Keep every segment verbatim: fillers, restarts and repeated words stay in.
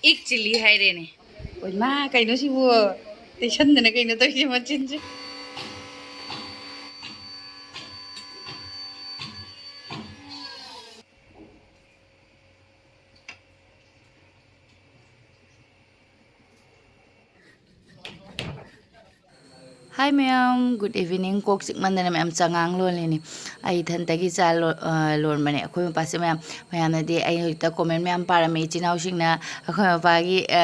Egg chilli ꯍꯥꯏꯔꯦꯅꯦ꯫ ꯑꯣꯏ ꯃꯥ, ꯀꯩꯅꯣ ꯁꯤꯕꯨ? ꯇꯩꯁꯟꯗꯅ ꯀꯩꯅꯣ ꯇꯧꯔꯤꯁꯦ ꯃꯆꯤꯟꯁꯦ? Hi ꯃꯌꯥꯝ, good evening꯫ ꯀꯣꯛ ꯆꯤꯛꯃꯟꯗꯅ ꯃꯌꯥꯝ ꯆꯉꯥꯡ ꯂꯣꯜꯂꯤꯅꯤ꯫ ꯑꯩ ꯏꯊꯟꯇꯒꯤ ꯆꯥ ꯂꯣ-, ꯑ, ꯂꯣꯟꯕꯅꯦ꯫ ꯑꯩꯈꯣꯏ ꯃꯄꯥꯁꯦ ꯃꯌꯥꯝ, ꯃꯌꯥꯝꯅꯗꯤ ꯑꯩ ꯍꯧꯖꯤꯛꯇ comment ꯃꯌꯥꯝ ꯄꯥꯔꯝꯃꯤ꯫ ꯏꯆꯤꯟ ꯏꯅꯥꯎꯁꯤꯡꯅ ꯑꯩꯈꯣꯏ ꯃꯄꯥꯒꯤ, ꯑ,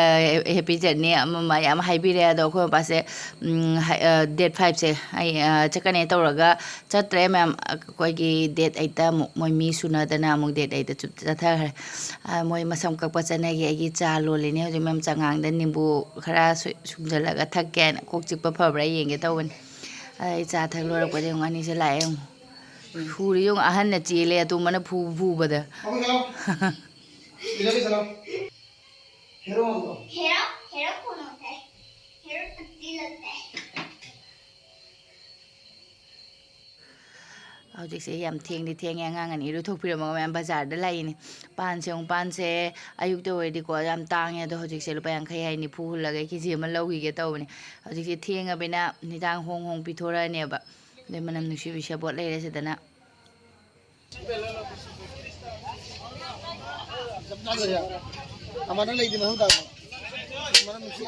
happy journey ꯑꯃ ꯑꯃ ꯌꯥꯝ ꯍꯥꯏꯕꯤꯔꯦ꯫ ꯑꯗꯣ ꯑꯩꯈꯣꯏ ꯃꯄꯥꯁꯦ, ꯎꯝ, ꯍꯥꯏ-, ꯑ, date five ꯁꯦ ꯑꯩ, ꯑ, ꯆꯠꯀꯅꯤ ꯇꯧꯔꯒ ꯆꯠꯇ꯭ꯔꯦ ꯃꯌꯥꯝ꯫ ꯑꯩꯈꯣꯏꯒꯤ date eight ꯑꯃꯨꯛ ꯃꯣꯏ ꯃꯤ ꯁꯨꯅꯗꯅ ꯑꯃꯨꯛ date eight ꯆꯠꯊꯈ꯭ꯔꯦ꯫ ꯑ, ꯃꯣꯏ ꯃꯁꯝ ꯀꯛꯄ ꯆꯠꯅꯒꯤ꯫ ꯑꯩꯒꯤ ꯆꯥ ꯂꯣꯜꯂꯤꯅꯦ ꯍꯧꯖꯤꯛ ꯃꯌꯥꯝ꯫ ꯆꯉꯥꯡꯗ ꯅꯤꯝꯕꯨ ꯈꯔ ꯁꯨ-, ꯁꯨꯝꯖꯜꯂꯒ ꯊꯛꯀꯦ ꯍꯥꯏꯅ꯫ ꯀꯣꯛ ꯆꯤꯛꯄ ꯐꯕ꯭ꯔꯥ ꯌꯦꯡꯒꯦ ꯇꯧꯕꯅꯤ꯫ ꯑꯗ ꯑꯩ ꯆꯥ ꯊꯛ ꯂꯣꯏꯔꯛꯄꯗ ꯌꯦꯡꯉꯨ, ꯑꯅꯤꯁꯦ ꯂꯥꯛꯑꯦ ꯌꯦꯡꯉꯨ꯫ ꯐꯨꯔꯤ ꯌꯦꯡꯉꯨ, ꯑꯍꯟꯅ ꯆꯦꯜꯂꯦ ꯑꯇꯣꯝꯕꯅ ꯐꯨ-, ꯐꯨꯕꯗ꯫ ꯍꯦꯔꯣ, ꯍꯦꯔꯣ ꯀꯣꯟ ꯍꯣꯇꯥ ꯍꯦ? ꯍꯦꯔꯣ ꯇꯨꯠꯇꯤ ꯂꯒꯇꯥ ꯍꯦ꯫ ꯍꯧꯖꯤꯛꯁꯦ ꯌꯥꯝ ꯊꯦꯡꯗꯤ ꯊꯦꯡꯉꯦ, ꯑꯉꯥꯡ ꯑꯅꯤ ꯏꯔꯨꯊꯣꯛꯄꯤꯔꯝꯃꯒ ꯃꯌꯥꯝ ꯕꯖꯥꯔꯗ ꯂꯥꯛꯏꯅꯦ꯫ ꯄꯥꯟꯁꯦ ꯌꯦꯡꯉꯨ, ꯄꯥꯟꯁꯦ ꯑꯌꯨꯛꯇ ꯑꯣꯏꯔꯗꯤꯀꯣ ꯌꯥꯝ ꯇꯥꯡꯉꯦ, ꯑꯗꯣ ꯍꯧꯖꯤꯛꯁꯦ ꯂꯨꯄꯥ ꯌꯥꯡꯈꯩ ꯍꯥꯏ ꯅꯤꯐꯨ ꯍꯨꯜꯂꯒ ꯀꯦ ꯖꯤ ꯑꯃ ꯂꯧꯈꯤꯒꯦ ꯇꯧꯕꯅꯦ꯫ ꯍꯧꯖꯤꯛꯁꯦ ꯊꯦꯡꯉꯕꯅꯤꯅ ꯍꯤꯟꯖꯥꯡ ꯍꯣꯡ ꯍꯣꯡ ꯄꯤꯊꯣꯔꯛꯑꯅꯦꯕ꯫ ꯑꯗꯩ ꯃꯅꯝ ꯅꯨꯡꯁꯤꯕꯤ ꯁꯦꯕꯣꯠ ꯂꯩꯔꯦ ꯁꯤꯗꯅ꯫ ꯑꯃꯅ ꯂꯩꯗꯤ ꯃꯊꯧ ꯇꯥꯕ꯫ ꯃꯅꯝ ꯅꯨꯡꯁꯤ꯫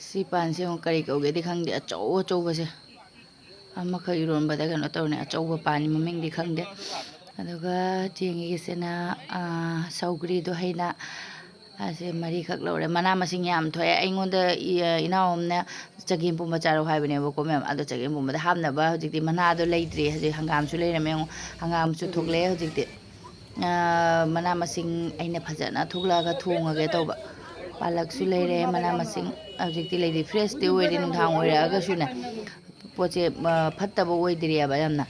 ꯁꯤ ꯄꯥꯟꯁꯦ ꯑꯃꯨꯛ ꯀꯔꯤ ꯀꯧꯒꯦꯗꯤ ꯈꯪꯗꯦ, ꯑꯆꯧ ꯑꯆꯧꯕꯁꯦ꯫ ꯑꯃꯈꯛ ꯏꯔꯣꯟꯕꯗ ꯀꯩꯅꯣ ꯇꯧꯔꯅꯤ, ꯑꯆꯧꯕ ꯄꯥꯟꯅꯤ, ꯃꯃꯤꯡꯗꯤ ꯈꯪꯗꯦ꯫ ꯑꯗꯨꯒ ꯆꯦꯡꯒꯤꯁꯤꯅ, ꯑꯥ, ꯁꯧꯒ꯭ꯔꯤꯗꯣ ꯍꯩꯅ, ꯑꯁꯦ ꯃꯔꯤꯈꯛ ꯂꯧꯔꯦ꯫ ꯃꯅꯥ ꯃꯁꯤꯡ ꯌꯥꯝ ꯊꯣꯛꯑꯦ꯫ ꯑꯩꯉꯣꯟꯗ ꯏ-, ꯏꯅꯥꯎ ꯑꯃꯅ ꯆꯒꯦꯝ ꯄꯣꯝꯕ ꯆꯥꯔꯛꯑꯣ ꯍꯥꯏꯕꯅꯦꯕꯀꯣ, ꯃꯌꯥꯝ꯫ ꯑꯗꯣ ꯆꯒꯦꯝ ꯄꯣꯝꯕꯗ ꯍꯥꯞꯅꯕ ꯍꯧꯖꯤꯛꯇꯤ ꯃꯅꯥꯗꯣ ꯂꯩꯇ꯭ꯔꯤ꯫ ꯍꯧꯖꯤꯛ ꯍꯪꯒꯥꯝꯁꯨ ꯂꯩꯔꯝꯃꯦ꯫ ꯌꯦꯡꯉꯨ, ꯍꯪꯒꯥꯝꯁꯨ ꯊꯣꯛꯂꯛꯑꯦ ꯍꯧꯖꯤꯛꯇꯤ꯫ ꯑꯥ, ꯃꯅꯥ ꯃꯁꯤꯡ ꯑꯩꯅ ꯐꯖꯅ ꯊꯣꯛꯂꯛꯑꯒ ꯊꯣꯡꯉꯒꯦ ꯇꯧꯕ꯫ ꯄꯥꯂꯛꯁꯨ ꯂꯩꯔꯦ, ꯃꯅꯥ ꯃꯁꯤꯡ ꯍꯧꯖꯤꯛꯇꯤ ꯂꯩꯔꯤ꯫ Freshꯇꯤ ꯑꯣꯏꯔꯦ, ꯅꯨꯡꯗꯥꯡ ꯑꯣꯏꯔꯛꯑꯒꯁꯨꯅꯦ꯫ ꯄꯣꯠꯁꯦ, ꯑ, ꯐꯠꯇꯕ ꯑꯣꯏꯗ꯭ꯔꯤꯑꯕ ꯌꯥꯝꯅ꯫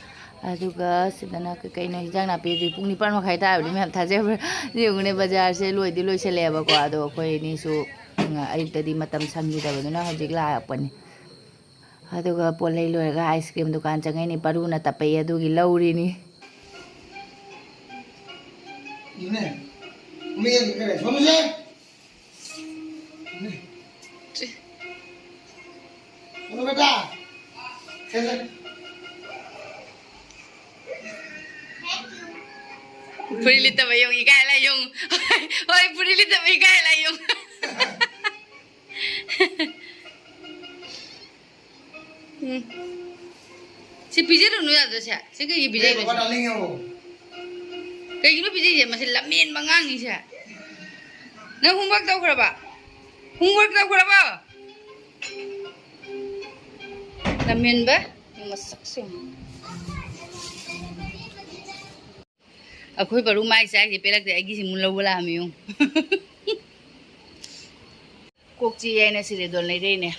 ꯑꯗꯨꯒ ꯁꯤꯗꯅ ꯀꯩ ꯀꯩꯅꯣ ꯍꯤꯟꯖꯥꯡ ꯅꯥꯄꯤ ꯍꯧꯖꯤꯛ ꯄꯨꯡ ꯅꯤꯄꯥꯟ ꯃꯈꯥꯏ ꯇꯥꯔꯕꯗꯤ ꯃꯌꯥꯝ ꯊꯥꯖꯕ꯭ꯔꯥ? ꯌꯦꯡꯉꯨꯅꯦ, ꯕꯖꯥꯔꯁꯦ ꯂꯣꯏꯗꯤ ꯂꯣꯏꯁꯜꯂꯛꯑꯦꯕꯀꯣ꯫ ꯑꯗꯣ ꯑꯩꯈꯣꯏ ꯑꯅꯤꯁꯨ, ꯎꯝ, ꯑꯌꯨꯛꯇꯗꯤ ꯃꯇꯝ ꯁꯪꯈꯤꯗꯕꯗꯨꯅ ꯍꯧꯖꯤꯛ ꯂꯥꯛꯄꯅꯤ꯫ ꯑꯗꯨꯒ ꯄꯣꯠ ꯂꯩ ꯂꯣꯏꯔꯒ ꯑꯥꯏꯁ ꯀ꯭ꯔꯤꯝ ꯗꯨꯀꯥꯟ ꯆꯪꯉꯛꯏꯅꯤ, ꯄꯔꯨꯅ ꯇꯞꯄꯛꯏ ꯑꯗꯨꯒꯤ ꯂꯧꯔꯤꯅꯤ꯫ ꯐꯨꯔꯤꯠ ꯂꯤꯠꯇꯕ ꯌꯣꯡ ꯏꯀꯥꯏ ꯂꯥꯏ ꯌꯣꯡ꯫ ꯍꯣꯏ, ꯐꯨꯔꯤꯠ ꯂꯤꯠꯇꯕ ꯏꯀꯥꯏ ꯂꯥꯏ ꯌꯣꯡ꯫ ꯎꯝ꯫ ꯁꯤ ꯄꯤꯖꯔꯨꯅꯨ ꯌꯥꯗ꯭ꯔꯣ ꯁꯦ? ꯁꯤ ꯀꯩꯒꯤ ꯄꯤꯖꯩꯅꯣ ꯁꯦ? ꯀꯩꯒꯤꯅꯣ ꯄꯤꯖꯩꯁꯦ? ꯃꯁꯤ ꯂꯝꯍꯦꯟꯕ ꯑꯉꯥꯡꯅꯤ ꯁꯦ꯫ ꯅꯪ homework ꯇꯧꯈ꯭ꯔꯕ? Homework ꯇꯧꯈ꯭ꯔꯕꯣ? ꯂꯝꯍꯦꯟꯕ ꯃꯁꯛꯁꯤꯡ꯫ ꯑꯩꯈꯣꯏ ꯕꯔꯨ ꯃꯥꯏ ꯆꯥꯏꯁꯦ ꯄꯦꯜꯂꯛꯇꯦ, ꯑꯩꯒꯤꯁꯤ ꯑꯃꯨꯛ ꯂꯧꯕ ꯂꯥꯛꯑꯝꯃꯤ ꯌꯦꯡꯉꯨ꯫ ꯀꯣꯛ ꯆꯤꯛꯑꯦ ꯍꯥꯏꯅ ꯁꯤꯔꯦꯗꯣꯟ ꯂꯩꯔꯛꯏꯅꯦ꯫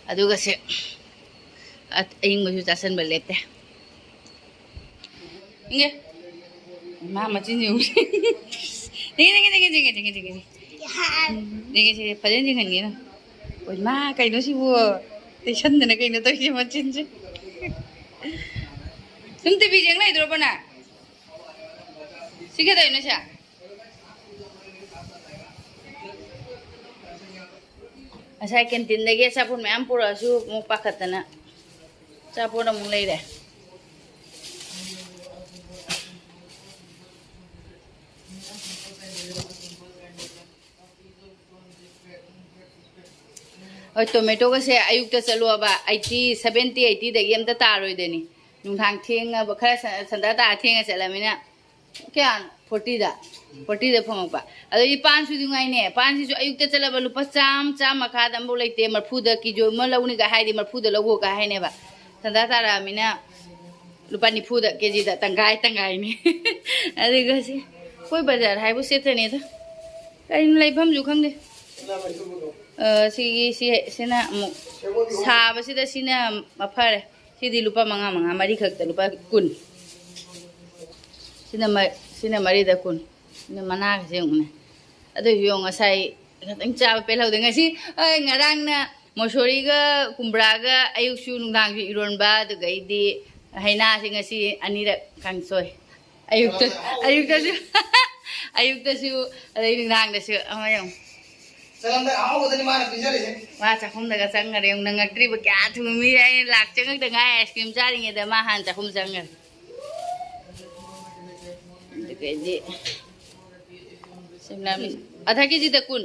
ꯑꯗꯨꯒ ꯁꯦ ꯑ-, ꯑꯏꯪꯕꯁꯨ ꯆꯥꯁꯟꯕ ꯂꯦꯞꯇꯦ꯫ ꯏꯪꯉꯦ꯫ ꯃꯥ ꯃꯆꯤꯟꯁꯦ ꯌꯦꯡꯉꯨ꯫ ꯆꯤꯡꯉꯦ, ꯆꯤꯡꯉꯦ, ꯆꯤꯡꯉꯦ꯫ ꯆꯤꯡꯉꯦ, ꯆꯤꯡꯉꯦ, ꯐꯖꯅ ꯆꯤꯡꯍꯟꯒꯦ ꯅꯪ꯫ ꯑꯣꯏ ꯃꯥ, ꯀꯩꯅꯣ ꯁꯤꯕꯨ? ꯇꯩꯁꯟꯗꯅ ꯀꯩꯅꯣ ꯇꯧꯔꯤꯁꯦ ꯃꯆꯤꯟꯁꯦ? ꯁꯨꯝ ꯇꯤꯚꯤ ꯌꯦꯡ ꯂꯩꯗ꯭ꯔꯣꯕ ꯅꯪ? ꯁꯤ ꯀꯩꯗꯧꯔꯤꯅꯣ ꯁꯦ? ꯉꯁꯥꯏ ꯀꯦꯟꯇꯤꯟꯗꯒꯤ ꯑꯆꯥꯄꯣꯠ ꯃꯌꯥꯝ ꯄꯨꯔꯛꯑꯁꯨ ꯑꯃꯨꯛ ꯄꯥꯈꯠꯇꯅ ꯑꯆꯥꯄꯣꯠ ꯑꯃꯨꯛ ꯂꯩꯔꯦ꯫ ꯍꯣꯏ, ꯇꯣꯃꯦꯇꯣꯒꯁꯦ ꯑꯌꯨꯛꯇ ꯆꯠꯂꯣꯕ, eighty, seventy, eightyꯗꯒꯤ ꯑꯝꯇ ꯇꯥꯔꯣꯏꯗꯣꯏꯅꯤ꯫ ꯅꯨꯡꯗꯥꯡ ꯊꯦꯡꯉꯕ, ꯈꯔ ꯁ-, ꯁꯟꯗꯥ ꯇꯥꯔ ꯊꯦꯡꯉ ꯆꯠꯂꯃꯤꯅ, ꯀꯌꯥꯅꯣ? Fortyꯗ, fortyꯗ ꯐꯪꯉꯛꯄ꯫ ꯑꯗꯩꯗꯤ ꯄꯥꯟꯁꯨ ꯑꯗꯨꯉꯥꯏꯅꯦ, ꯄꯥꯟꯁꯤꯁꯨ ꯑꯌꯨꯛꯇ ꯆꯠꯂꯕ ꯂꯨꯄꯥ ꯆꯥꯝꯃ, ꯆꯥꯝꯃ ꯈꯥꯗ ꯑꯝꯐꯥꯎ ꯂꯩꯇꯦ, ꯃꯔꯐꯨꯗ ꯀꯤꯂꯣ ꯑꯃ ꯂꯧꯅꯤꯒ ꯍꯥꯏꯗꯤ ꯃꯔꯐꯨꯗ ꯂꯧꯈꯣꯒ ꯍꯥꯏꯅꯦꯕ꯫ ꯁꯟꯗꯥ ꯇꯥꯔꯛꯑꯃꯤꯅ ꯂꯨꯄꯥ ꯅꯤꯐꯨꯗ ꯀꯦꯖꯤꯗ ꯇꯪꯈꯥꯏ ꯇꯪꯈꯥꯏꯅꯤ꯫ ꯑꯗꯨꯒ ꯁꯤ ꯑꯩꯈꯣꯏ ꯕꯖꯥꯔ ꯍꯥꯏꯕꯨ ꯁꯤꯠꯇꯅꯤꯗ꯫ ꯀꯔꯤꯝ ꯂꯩꯐꯝꯁꯨ ꯈꯪꯗꯦ꯫ ꯑ, ꯁꯤꯒꯤ, ꯁꯤ, ꯁꯤꯅ ꯑꯃꯨꯛ ꯁꯥꯕꯁꯤꯗ ꯁꯤꯅ ꯃꯐꯔꯦ꯫ ꯁꯤꯗꯤ ꯂꯨꯄꯥ ꯃꯉꯥ, ꯃꯉꯥ, ꯃꯔꯤꯈꯛꯇ ꯂꯨꯄꯥ ꯀꯨꯟ꯫ ꯁꯤꯅ ꯃ-, ꯁꯤꯅ ꯃꯔꯤꯗ ꯀꯨꯟ꯫ ꯁꯤꯅ ꯃꯅꯥꯒꯁꯦ ꯌꯦꯡꯉꯨꯅꯦ꯫ ꯑꯗꯨꯏꯁꯨ ꯌꯦꯡꯉꯨ, ꯉꯁꯥꯏ ꯈꯤꯇꯪ ꯆꯥꯕ ꯄꯦꯜꯍꯧꯗꯦ꯫ ꯉꯁꯤ, ꯑ, ꯉꯔꯥꯡꯅ ꯃꯣꯁꯣꯔꯤꯒ ꯀꯨꯝꯕ꯭ꯔꯥꯒ ꯑꯌꯨꯛꯁꯨ ꯅꯨꯡꯗꯥꯡꯁꯨ ꯏꯔꯣꯟꯕ, ꯑꯗꯨꯒꯩꯗꯤ ꯍꯩꯅꯥꯁꯦ ꯉꯁꯤ ꯑꯅꯤꯔꯛ ꯀꯥꯡꯁꯣꯏ꯫ ꯑꯌꯨꯛꯇ, ꯑꯌꯨꯛꯇꯁꯨ, ꯑꯌꯨꯛꯇꯁꯨ, ꯑꯗꯩ ꯅꯨꯡꯗꯥꯡꯗꯁꯨ ꯑꯃ ꯌꯦꯡꯉꯨ꯫ ꯆꯠꯂꯝꯗꯥꯏ ꯑꯍꯥꯎꯕꯗꯅꯤ ꯃꯥꯅ ꯄꯤꯖꯔꯤꯁꯦ꯫ ꯃꯥ ꯆꯥꯛꯈꯨꯝꯗꯒ ꯆꯪꯈꯔꯦ꯫ ꯌꯦꯡꯉꯨ, ꯅꯪꯉꯛꯇ꯭ꯔꯤꯕ ꯀꯌꯥ ꯊꯨꯕ ꯃꯤ꯫ ꯑꯩꯅ ꯂꯥꯛ ꯆꯪꯉꯛꯇ ꯉꯥꯏ ꯑꯥꯏꯁ ꯀ꯭ꯔꯤꯝ ꯆꯥꯔꯤꯉꯩꯗ ꯃꯥ ꯍꯥꯟꯅ ꯆꯥꯛꯈꯨꯝ ꯆꯪꯈꯔꯦ꯫ ꯑꯗꯨꯗꯩꯗꯤ ꯁꯤꯡꯂꯥ ꯃꯤꯠ ꯑꯗꯥ ꯀꯦꯖꯤꯗ ꯀꯨꯟ꯫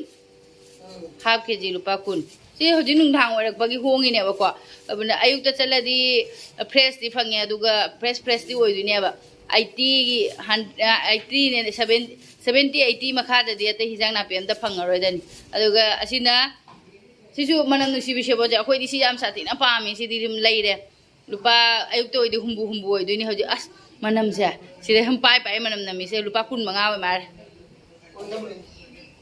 ꯍꯥꯐ ꯀꯦꯖꯤ ꯂꯨꯄꯥ ꯀꯨꯟ꯫ ꯁꯤ ꯍꯧꯖꯤꯛ ꯅꯨꯡꯗꯥꯡ ꯑꯣꯏꯔꯛꯄꯒꯤ ꯍꯣꯡꯉꯤꯅꯦꯕꯀꯣ꯫ ꯑꯗꯨꯅ ꯑꯌꯨꯛꯇ ꯆꯠꯂꯗꯤ ꯐ꯭ꯔꯦꯁꯇꯤ ꯐꯪꯉꯦ, ꯑꯗꯨꯒ ꯐ꯭ꯔꯦꯁ ꯐ꯭ꯔꯦꯁꯇꯤ ꯑꯣꯏꯗꯣꯏꯅꯦꯕ꯫ ꯑꯩꯠꯇꯤꯒꯤ ꯍꯟ-, ꯑ, ꯑꯩꯠꯇꯤꯅꯦ, ꯁꯚꯦꯟ, ꯁꯚꯦꯟꯇꯤ, ꯑꯩꯠꯇꯤ ꯃꯈꯥꯗꯗꯤ ꯑꯇꯩ ꯍꯤꯟꯖꯥꯡ ꯅꯥꯄꯤ ꯑꯝꯇ ꯐꯪꯉꯔꯣꯏꯗꯅꯤ꯫ ꯑꯗꯨꯒ ꯑꯁꯤꯅ, ꯁꯤꯁꯨ ꯃꯅꯝ ꯅꯨꯡꯁꯤꯕꯤ ꯁꯦꯕꯣꯠꯁꯦ꯫ ꯑꯩꯈꯣꯏꯗꯤ ꯁꯤ ꯌꯥꯝ ꯁꯥꯊꯤꯅ ꯄꯥꯝꯃꯤ꯫ ꯁꯤꯗꯤ ꯑꯗꯨꯝ ꯂꯩꯔꯦ꯫ ꯂꯨꯄꯥ, ꯑꯌꯨꯛꯇ ꯑꯣꯏꯗꯤ ꯍꯨꯝꯕꯨ ꯍꯨꯝꯕꯨ ꯑꯣꯏꯗꯣꯏꯅꯤ꯫ ꯍꯧꯖꯤꯛ ꯑꯁ ꯃꯅꯝꯁꯦ ꯁꯤꯗ ꯁꯨꯝ ꯄꯥꯏ ꯄꯥꯏ ꯃꯅꯝ ꯅꯝꯃꯤꯁꯦ꯫ ꯂꯨꯄꯥ ꯀꯨꯟ ꯃꯉꯥ ꯑꯣꯏ ꯃꯥꯜꯂꯦ꯫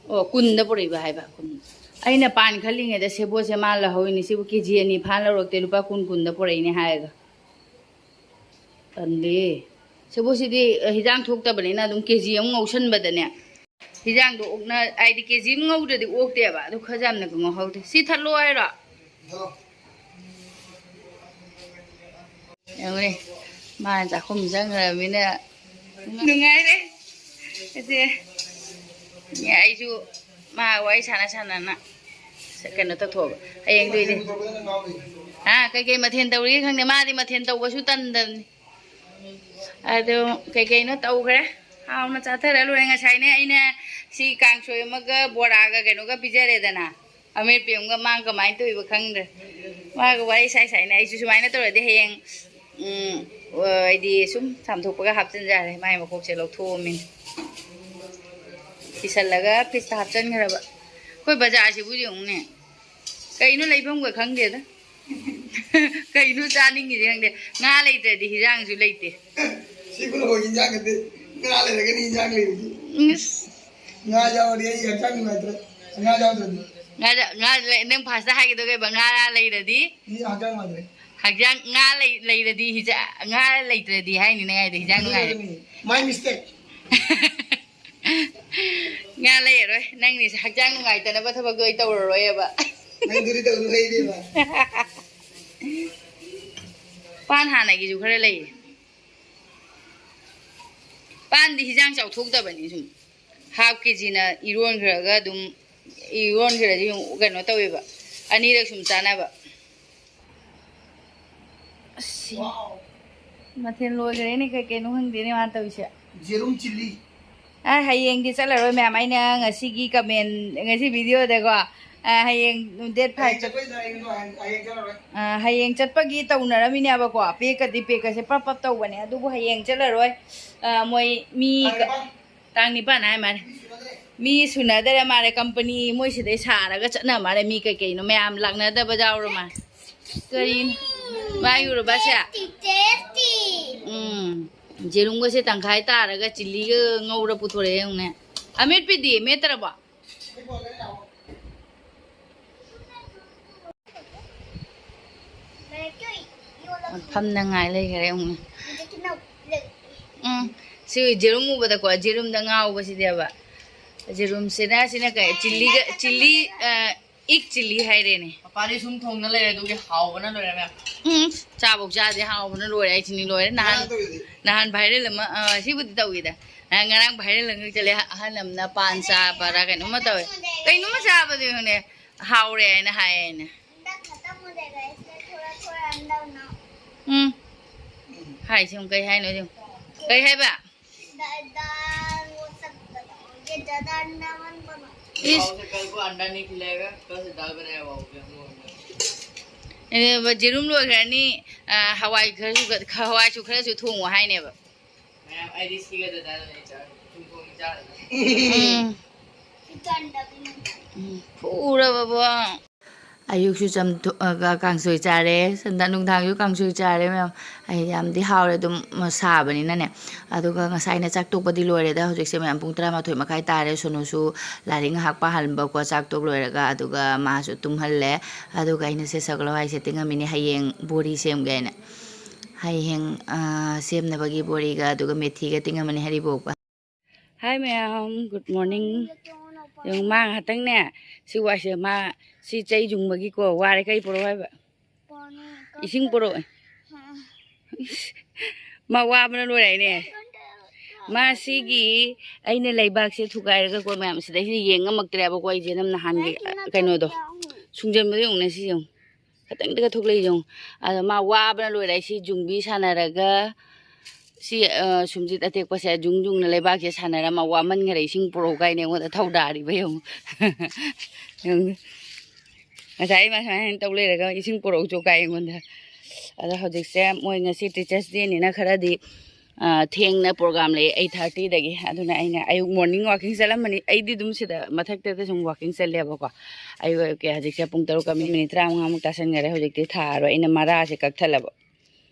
ꯑꯣ, ꯀꯨꯟꯗ ꯄꯨꯔꯛꯏꯕ ꯍꯥꯏꯕ꯫ ꯀꯨꯟ꯫ ꯑꯩꯅ ꯄꯥꯟ ꯈꯜꯂꯤꯉꯩꯗ ꯁꯦꯕꯣꯠꯁꯦ ꯃꯥ ꯂꯧꯍꯧꯔꯤꯅꯤ꯫ ꯁꯤꯕꯨ ꯀꯦ ꯖꯤ ꯑꯅꯤ ꯐꯥꯅ ꯂꯧꯔꯛꯇꯦ, ꯂꯨꯄꯥ ꯀꯨꯟ, ꯀꯨꯟꯗ ꯄꯨꯔꯛꯏꯅꯦ ꯍꯥꯏꯔꯒ꯫ ꯇꯜꯂꯤ꯫ ꯁꯦꯕꯣꯠꯁꯤꯗꯤ, ꯑ, ꯍꯤꯟꯖꯥꯡ ꯊꯣꯛꯇꯕꯅꯤꯅ ꯑꯗꯨꯝ ꯀꯦ ꯖꯤ ꯑꯃ ꯉꯧꯁꯟꯕꯗꯅꯦ꯫ ꯍꯤꯟꯖꯥꯡꯗꯣ ꯑꯣꯛꯅ-, ꯍꯥꯏꯗꯤ ꯀꯦ ꯖꯤ ꯑꯃ ꯉꯧꯗ꯭ꯔꯗꯤ ꯑꯣꯛꯇꯦꯕ꯫ ꯑꯗꯨ ꯈꯔ ꯌꯥꯝꯅꯒ ꯉꯧꯍꯧꯗꯦ꯫ ꯁꯤ ꯊꯠꯂꯣ ꯍꯥꯏꯔꯣ? ꯌꯦꯡꯉꯨꯅꯦ, ꯃꯥ ꯆꯥꯛꯈꯨꯝ ꯆꯪꯈ꯭ꯔꯃꯤꯅ ꯅꯨꯡꯉꯥꯏꯔꯦ꯫ ꯑꯁꯦ, ꯑꯩꯁꯨ ꯃꯥ ꯋꯥꯔꯤ ꯁꯥꯟꯅ ꯁꯥꯟꯅꯅ ꯀꯩꯅꯣ ꯇꯧꯊꯣꯛꯑꯕ꯫ ꯍꯌꯦꯡꯗꯣꯏꯅꯦ꯫ ꯍꯥ, ꯀꯩꯀꯩ ꯃꯊꯦꯜ ꯇꯧꯔꯤꯒꯦ ꯈꯪꯗꯦ꯫ ꯃꯥꯗꯤ ꯃꯊꯦꯜ ꯇꯧꯕꯁꯨ ꯇꯟꯗꯕꯅꯤ꯫ ꯑꯗꯣ ꯀꯩꯀꯩꯅꯣ ꯇꯧꯈ꯭ꯔꯦ꯫ ꯍꯥꯎꯅ ꯆꯥꯊꯔ ꯂꯣꯏꯔꯦ꯫ ꯉꯁꯥꯏꯅꯦ ꯑꯩꯅ ꯁꯤ ꯀꯥꯡꯁꯣꯏ ꯑꯃꯒ ꯕꯣꯔꯥꯒ ꯀꯩꯅꯣꯒ ꯄꯤꯖꯔꯦꯗꯅ꯫ ꯑꯃꯦꯠꯄꯤ ꯑꯃꯒ꯫ ꯃꯥ ꯀꯃꯥꯏꯅ ꯇꯧꯔꯤꯕ ꯈꯪꯗ꯭ꯔꯦ꯫ ꯃꯥꯒ ꯋꯥꯔꯤ ꯁꯥꯏ ꯁꯥꯏꯅ ꯑꯩꯁꯨ ꯁꯨꯃꯥꯏꯅ ꯇꯧꯔꯗꯤ ꯍꯌꯦꯡ, ꯎꯝ, ꯑ, ꯍꯥꯏꯗꯤ ꯁꯨꯝ ꯆꯥꯝꯊꯣꯛꯄꯒ ꯍꯥꯞꯆꯤꯟꯖꯔꯦ꯫ ꯃꯥꯏ ꯃꯀꯣꯛꯁꯦ ꯂꯧꯊꯣꯛꯑꯃꯤꯅ꯫ ꯀꯤꯁꯜꯂꯒ ꯐ꯭ꯔꯤꯖꯇ ꯍꯥꯞꯆꯤꯟꯈ꯭ꯔꯕ꯫ ꯑꯩꯈꯣꯏ ꯕꯖꯥꯔꯁꯤꯕꯨ ꯌꯦꯡꯉꯨꯅꯦ꯫ ꯀꯩꯅꯣ ꯂꯩꯐꯝꯒ ꯈꯪꯗꯦꯗ꯫ ꯀꯩꯅꯣ ꯆꯥꯅꯤꯡꯉꯤꯁꯦ ꯈꯪꯗꯦ꯫ ꯉꯥ ꯂꯩꯇ꯭ꯔꯗꯤ ꯍꯤꯟꯖꯥꯡꯁꯨ ꯂꯩꯇꯦ꯫ ꯁꯤꯕꯨ ꯂꯣꯏ ꯍꯤꯟꯖꯥꯡ ꯅꯠꯇꯦ꯫ ꯉꯥ ꯂꯩꯔꯒꯅꯤ ꯍꯤꯟꯖꯥꯡ ꯂꯩꯔꯤꯁꯤ꯫ ꯏꯁ꯫ ꯉꯥ ꯌꯥꯎꯔꯗꯤ ꯑꯩ ꯍꯛꯆꯥꯡ ꯅꯨꯡꯉꯥꯏꯇ꯭ꯔꯦ꯫ ꯉꯥ ꯌꯥꯎꯗ꯭ꯔꯗꯤ꯫ ꯉꯥ, ꯉꯥ ꯂꯩ-, ꯅꯪ ꯐꯥꯔꯁꯇ ꯍꯥꯏꯒꯦ ꯇꯧꯒꯦꯕ, ꯉꯥ ꯂꯩꯔꯗꯤ? ꯃꯤ ꯍꯛꯆꯥꯡ ꯅꯨꯡꯉꯥꯏꯇ꯭ꯔꯦ꯫ ꯍꯛꯆꯥꯡ, ꯉꯥ ꯂꯩ-, ꯂꯩꯔꯗꯤ ꯍꯤꯖꯥ-, ꯉꯥ ꯂꯩꯇ꯭ꯔꯗꯤ ꯍꯥꯏꯅꯤ ꯅꯪ ꯍꯥꯏꯗꯣ, ꯍꯤꯟꯖꯥꯡ ꯅꯨꯡꯉꯥꯏꯔꯦ꯫ ꯑꯗꯨꯅꯅꯤ꯫ My mistake꯫ ꯉꯥ ꯂꯩꯔꯔꯣꯏ꯫ ꯅꯪꯅꯤ ꯍꯛꯆꯥꯡ ꯅꯨꯡꯉꯥꯏꯇꯅꯕ ꯊꯕꯛꯇꯣ ꯑꯩ ꯇꯧꯔꯔꯣꯏꯕ꯫ ꯅꯪꯗꯨꯗꯤ ꯇꯧꯅꯨ ꯍꯩꯗꯦꯕ꯫ ꯄꯥꯟ ꯍꯥꯟꯅꯒꯤꯁꯨ ꯈꯔ ꯂꯩꯌꯦ꯫ ꯄꯥꯟꯗꯤ ꯍꯤꯟꯖꯥꯡ ꯆꯥꯎꯊꯣꯛꯇꯕꯅꯤ꯫ ꯁꯨꯝ ꯍꯥꯞ ꯀꯦꯖꯤꯅ ꯏꯔꯣꯟꯈ꯭ꯔꯒ ꯑꯗꯨꯝ ꯏꯔꯣꯟꯈ꯭ꯔꯗꯤ ꯁꯨꯝ ꯀꯩꯅꯣ ꯇꯧꯋꯦꯕ꯫ ꯑꯅꯤꯔꯛ ꯁꯨꯝ ꯆꯥꯅꯕ꯫ ꯑꯁ, ꯃꯊꯦꯜ ꯂꯣꯏꯈ꯭ꯔꯦꯅꯦ꯫ ꯀꯩ ꯀꯩꯅꯣ ꯈꯪꯗꯦꯅꯦ ꯃꯥꯅ ꯇꯧꯔꯤꯁꯦ꯫ ꯌꯦꯔꯨꯝ ꯆꯤꯜꯂꯤ꯫ ꯑ, ꯍꯌꯦꯡꯗꯤ ꯆꯠꯂꯔꯣꯏ ꯃꯌꯥꯝ꯫ ꯑꯩꯅ ꯉꯁꯤꯒꯤ ꯀꯃꯦꯟ, ꯉꯁꯤ ꯚꯤꯗꯤꯑꯣꯗꯀꯣ, ꯑ, ꯍꯌꯦꯡ ꯗꯦꯠ ꯐꯥꯏꯚ ꯍꯌꯦꯡ ꯆꯠꯄꯩꯗꯣ ꯍꯌꯦꯡ, ꯍꯌꯦꯡ ꯆꯠꯂꯔꯣꯏ꯫ ꯑ, ꯍꯌꯦꯡ ꯆꯠꯄꯒꯤ ꯇꯧꯅꯔꯝꯃꯤꯅꯦꯕꯀꯣ꯫ ꯄꯦꯛꯀꯗꯤ ꯄꯦꯛꯀꯁꯦ ꯄ꯭ꯔꯞ ꯄ꯭ꯔꯞ ꯇꯧꯕꯅꯦ, ꯑꯗꯨꯕꯨ ꯍꯌꯦꯡ ꯆꯠꯂꯔꯣꯏ꯫ ꯑ, ꯃꯣꯏ ꯃꯤ ꯀ-, ꯇꯥꯡ ꯅꯤꯄꯥꯟ꯫ ꯇꯥꯡ ꯅꯤꯄꯥꯟ ꯍꯥꯏ ꯃꯥꯜꯂꯦ꯫ ꯃꯤ ꯁꯨꯅꯗꯔꯦ ꯃꯥꯜꯂꯦ꯫ ꯀꯝꯄꯅꯤ ꯃꯣꯏ ꯁꯤꯗꯩ ꯁꯥꯔꯒ ꯆꯠꯅ ꯃꯥꯜꯂꯦ꯫ ꯃꯤ ꯀꯩꯀꯩꯅꯣ ꯃꯌꯥꯝ ꯂꯥꯛꯅꯗꯕ ꯌꯥꯎꯔ ꯃꯥꯜꯂꯦ꯫ ꯀꯔꯤꯅꯣ? ꯚꯥꯏ ꯎꯔꯕ ꯁꯦ? Tasty, tasty. ꯎꯝ꯫ ꯌꯦꯔꯨꯝꯒꯁꯦ ꯇꯪꯈꯥꯏ ꯇꯥꯔꯒ ꯆꯤꯜꯂꯤꯒ ꯉꯧꯔ ꯄꯨꯊꯣꯔꯛꯑꯦ ꯌꯦꯡꯉꯨꯅꯦ꯫ ꯑꯃꯦꯠꯄꯤꯗꯤ ꯃꯦꯠꯇ꯭ꯔꯕꯣ? ꯐꯝꯅꯉꯥꯏ ꯂꯩꯈꯔꯦ ꯑꯃꯨꯛꯅꯦ꯫ ꯎꯝ, ꯁꯤ ꯌꯦꯔꯨꯝ ꯎꯕꯗꯀꯣ, ꯌꯦꯔꯨꯝꯗ ꯉꯥꯎꯕꯁꯤꯗꯤꯕ꯫ ꯌꯦꯔꯨꯝꯁꯤꯅ, ꯁꯤꯅ ꯀꯩ, ꯆꯤꯜꯂꯤꯒ, ꯆꯤꯜꯂꯤ, ꯑ, ꯏꯛ ꯆꯤꯜꯂꯤ ꯍꯥꯏꯔꯦꯅꯦ꯫ ꯃꯄꯥꯗꯤ ꯁꯨꯝ ꯊꯣꯡꯅ ꯂꯩꯔꯦ, ꯑꯗꯨꯒꯤ ꯍꯥꯎꯕꯅ ꯂꯣꯏꯔꯦ ꯃꯌꯥꯝ꯫ ꯎꯝ, ꯆꯥꯕꯧ ꯆꯥꯗꯦ, ꯍꯥꯎꯕꯅ ꯂꯣꯏꯔꯦ ꯍꯥꯏꯁꯤꯅꯤ, ꯂꯣꯏꯔꯦ꯫ ꯅꯍꯥꯟ, ꯉꯔꯥꯡ ꯇꯧꯔꯤꯗꯨꯗꯤ꯫ ꯅꯍꯥꯟ viral ꯑꯃ, ꯑ, ꯁꯤꯕꯨꯗꯤ ꯇꯧꯋꯤꯗ꯫ ꯑ, ꯉꯔꯥꯡ viral ꯑꯃ ꯆꯠꯂꯦ, ꯑꯍꯜ ꯑꯃꯅ ꯄꯥꯟ ꯆꯥꯕꯔ ꯀꯩꯅꯣꯝꯃ ꯇꯧꯋꯦ꯫ ꯀꯩꯅꯣꯝꯃ ꯆꯥꯕꯗꯤ ꯈꯪꯗꯦ, ꯍꯥꯎꯔꯦ ꯍꯥꯏꯅ ꯍꯥꯏꯌꯦꯅꯦ꯫ ꯎꯝ꯫ ꯍꯥꯏꯁꯤ ꯑꯃꯨꯛ ꯀꯩ ꯍꯥꯏꯅꯣ ꯁꯤ ꯑꯃꯨꯛ꯫ ꯀꯩ ꯍꯥꯏꯕ? ꯏꯁ꯫ बाबू से कल को अंडा नहीं खिलाएगा, कल से दाल बनाएगा बाबू के हम लोग। ꯑꯦ, ꯌꯦꯔꯨꯝ ꯂꯣꯏꯈ꯭ꯔꯅꯤ꯫ ꯑ, ꯍꯋꯥꯏ ꯈꯔꯁꯨ, ꯍꯋꯥꯏꯁꯨ ꯈꯔꯁꯨ ꯊꯣꯡꯉꯨ ꯍꯥꯏꯅꯦꯕ꯫ ꯃꯌꯥꯝ ꯑꯩꯗꯤ ꯁꯤꯒ ꯗꯗꯥꯗ ꯂꯩ ꯆꯥꯔꯦ꯫ ꯆꯨꯝꯊꯣꯡ ꯆꯥꯔꯦ꯫ ꯎꯝ꯫ ꯎꯝ꯫ ꯐꯨꯔꯕꯕꯣ꯫ ꯑꯌꯨꯛꯁꯨ ꯆꯝꯊꯣ-, ꯑ, ꯀꯥꯡꯁꯣꯏ ꯆꯥꯔꯦ, ꯁꯟꯗ-, ꯅꯨꯡꯗꯥꯡꯁꯨ ꯀꯥꯡꯁꯣꯏ ꯆꯥꯔꯦ ꯃꯌꯥꯝ꯫ ꯑꯩ ꯌꯥꯝꯗꯤ ꯍꯥꯎꯔꯦ ꯑꯗꯨꯝ, ꯃ-, ꯁꯥꯕꯅꯤꯅꯅꯦ꯫ ꯑꯗꯨꯒ ꯉꯁꯥꯏꯅ ꯆꯥꯛ ꯇꯣꯛꯄꯗꯤ ꯂꯣꯏꯔꯦꯗ꯫ ꯍꯧꯖꯤꯛꯁꯦ ꯃꯌꯥꯝ ꯄꯨꯡ ꯇꯔꯥꯃꯥꯊꯣꯏ ꯃꯈꯥꯏ ꯇꯥꯔꯦ꯫ ꯁꯣꯅꯨꯁꯨ ꯂꯥꯏꯔꯤꯛ ꯉꯥꯏꯍꯥꯛ ꯄꯥꯍꯟꯕꯀꯣ, ꯆꯥꯛ ꯇꯣꯛ ꯂꯣꯏꯔꯒ꯫ ꯑꯗꯨꯒ ꯃꯥꯁꯨ ꯇꯨꯝꯍꯜꯂꯦ꯫ ꯑꯗꯨꯒ ꯑꯩꯅ ꯁꯦ ꯁꯒꯣꯜ ꯍꯋꯥꯏꯁꯦ ꯇꯤꯡꯉꯝꯃꯤꯅꯦ ꯍꯌꯦꯡ ꯕꯣꯔꯤ ꯁꯦꯝꯒꯦ ꯍꯥꯏꯅ꯫ ꯍꯌꯦꯡ, ꯑ, ꯁꯦꯝꯅꯕꯒꯤ ꯕꯣꯔꯤꯒ ꯑꯗꯨꯒ ꯃꯦꯊꯤꯒ ꯇꯤꯡꯉꯝꯃꯅꯤ ꯍꯔꯤꯕꯣꯞꯀ꯫ Hi ꯃꯌꯥꯝ, good morning꯫ ꯌꯦꯡꯉꯨ, ꯃꯥ ꯉꯥꯏꯍꯥꯛꯇꯪꯅꯦ, ꯁꯤ ꯋꯥꯏꯁꯦ, ꯃꯥ ꯁꯤ ꯆꯩ ꯌꯨꯡꯕꯒꯤꯀꯣ, ꯋꯥꯔꯦ, ꯀꯩ ꯄꯨꯔꯛꯑꯣ ꯍꯥꯏꯕ? ꯏꯁꯤꯡ ꯄꯨꯔꯛꯑꯣ꯫ ꯏꯁ, ꯃꯥ ꯋꯥꯕꯅ ꯂꯣꯏꯔꯦꯅꯦ꯫ ꯃꯥ ꯁꯤꯒꯤ, ꯑꯩꯅ ꯂꯩꯕꯥꯛꯁꯦ ꯊꯨꯒꯥꯏꯔꯒꯀꯣ, ꯃꯌꯥꯝ ꯁꯤꯗꯩꯁꯤꯗ ꯌꯦꯡ ꯉꯝꯃꯛꯇ꯭ꯔꯦꯕꯀꯣ, ꯑꯩꯁꯦ ꯅꯝꯅ ꯍꯥꯟꯒꯤ ꯀꯩꯅꯣꯗꯣ ꯁꯨꯡꯖꯟꯕꯗꯣ ꯌꯦꯡꯉꯨꯅꯦ, ꯁꯤ ꯌꯦꯡꯉꯨ꯫ ꯈꯇꯪꯗꯒ ꯊꯣꯛꯂꯛꯏ ꯌꯦꯡꯉꯨ꯫ ꯑꯗꯣ ꯃꯥ ꯋꯥꯕꯅ ꯂꯣꯏꯔꯦ꯫ ꯁꯤ ꯖꯨꯝꯕꯤ ꯁꯥꯟꯅꯔꯒ, ꯁꯤ, ꯑ, ꯁꯨꯝꯖꯤꯠ ꯑꯇꯦꯛꯄꯁꯦ ꯖꯨꯡ ꯖꯨꯡꯅ ꯂꯩꯕꯥꯛꯁꯦ ꯁꯥꯟꯅꯔ, ꯃꯥ ꯋꯥꯃꯟꯈꯔꯦ, ꯏꯁꯤꯡ ꯄꯨꯔꯛꯎ ꯀꯥꯏꯅ ꯑꯩꯉꯣꯟꯗ ꯊꯧꯗꯥꯔꯤꯕ ꯌꯦꯡꯉꯨ꯫ ꯌꯦꯡꯉꯨ꯫ ꯉꯁꯥꯏ ꯃꯥ ꯁꯨꯃꯥꯏꯅ ꯇꯧ ꯂꯩꯔꯒ, "ꯏꯁꯤꯡ ꯄꯨꯔꯛꯎ ꯆꯣ" ꯀꯥꯏ ꯑꯩꯉꯣꯟꯗ꯫ ꯑꯗꯣ ꯍꯧꯖꯤꯛꯁꯦ ꯃꯣꯏ ꯉꯁꯤ Teachers' Day ꯅꯤꯅ ꯈꯔꯗꯤ ꯑ, ꯊꯦꯡꯅ program ꯂꯩ, eight thirty ꯗꯒꯤ꯫ ꯑꯗꯨꯅ ꯑꯩꯅ ꯑꯌꯨꯛ morning walking ꯆꯠꯂꯝꯕꯅꯤ꯫ ꯑꯩꯗꯤ ꯑꯗꯨꯝ ꯁꯤꯗ ꯃꯊꯛꯇ ꯁꯨꯝ walking ꯆꯠꯂꯦꯕꯀꯣ꯫ ꯑꯌꯨꯛ ꯑꯌꯨꯛꯀꯤ ꯍꯧꯖꯤꯛꯁꯦ ꯄꯨꯡ ꯇꯔꯨꯛꯀ ꯃꯤꯅꯤꯠ ꯇꯔꯥꯃꯉꯥꯃꯨꯛ ꯇꯥꯁꯟꯈꯔꯦ꯫ ꯍꯧꯖꯤꯛꯇꯤ ꯊꯥꯔꯣꯏ꯫ ꯑꯩꯅ ꯃꯔꯥꯁꯦ ꯀꯛꯊꯠꯂꯕ꯫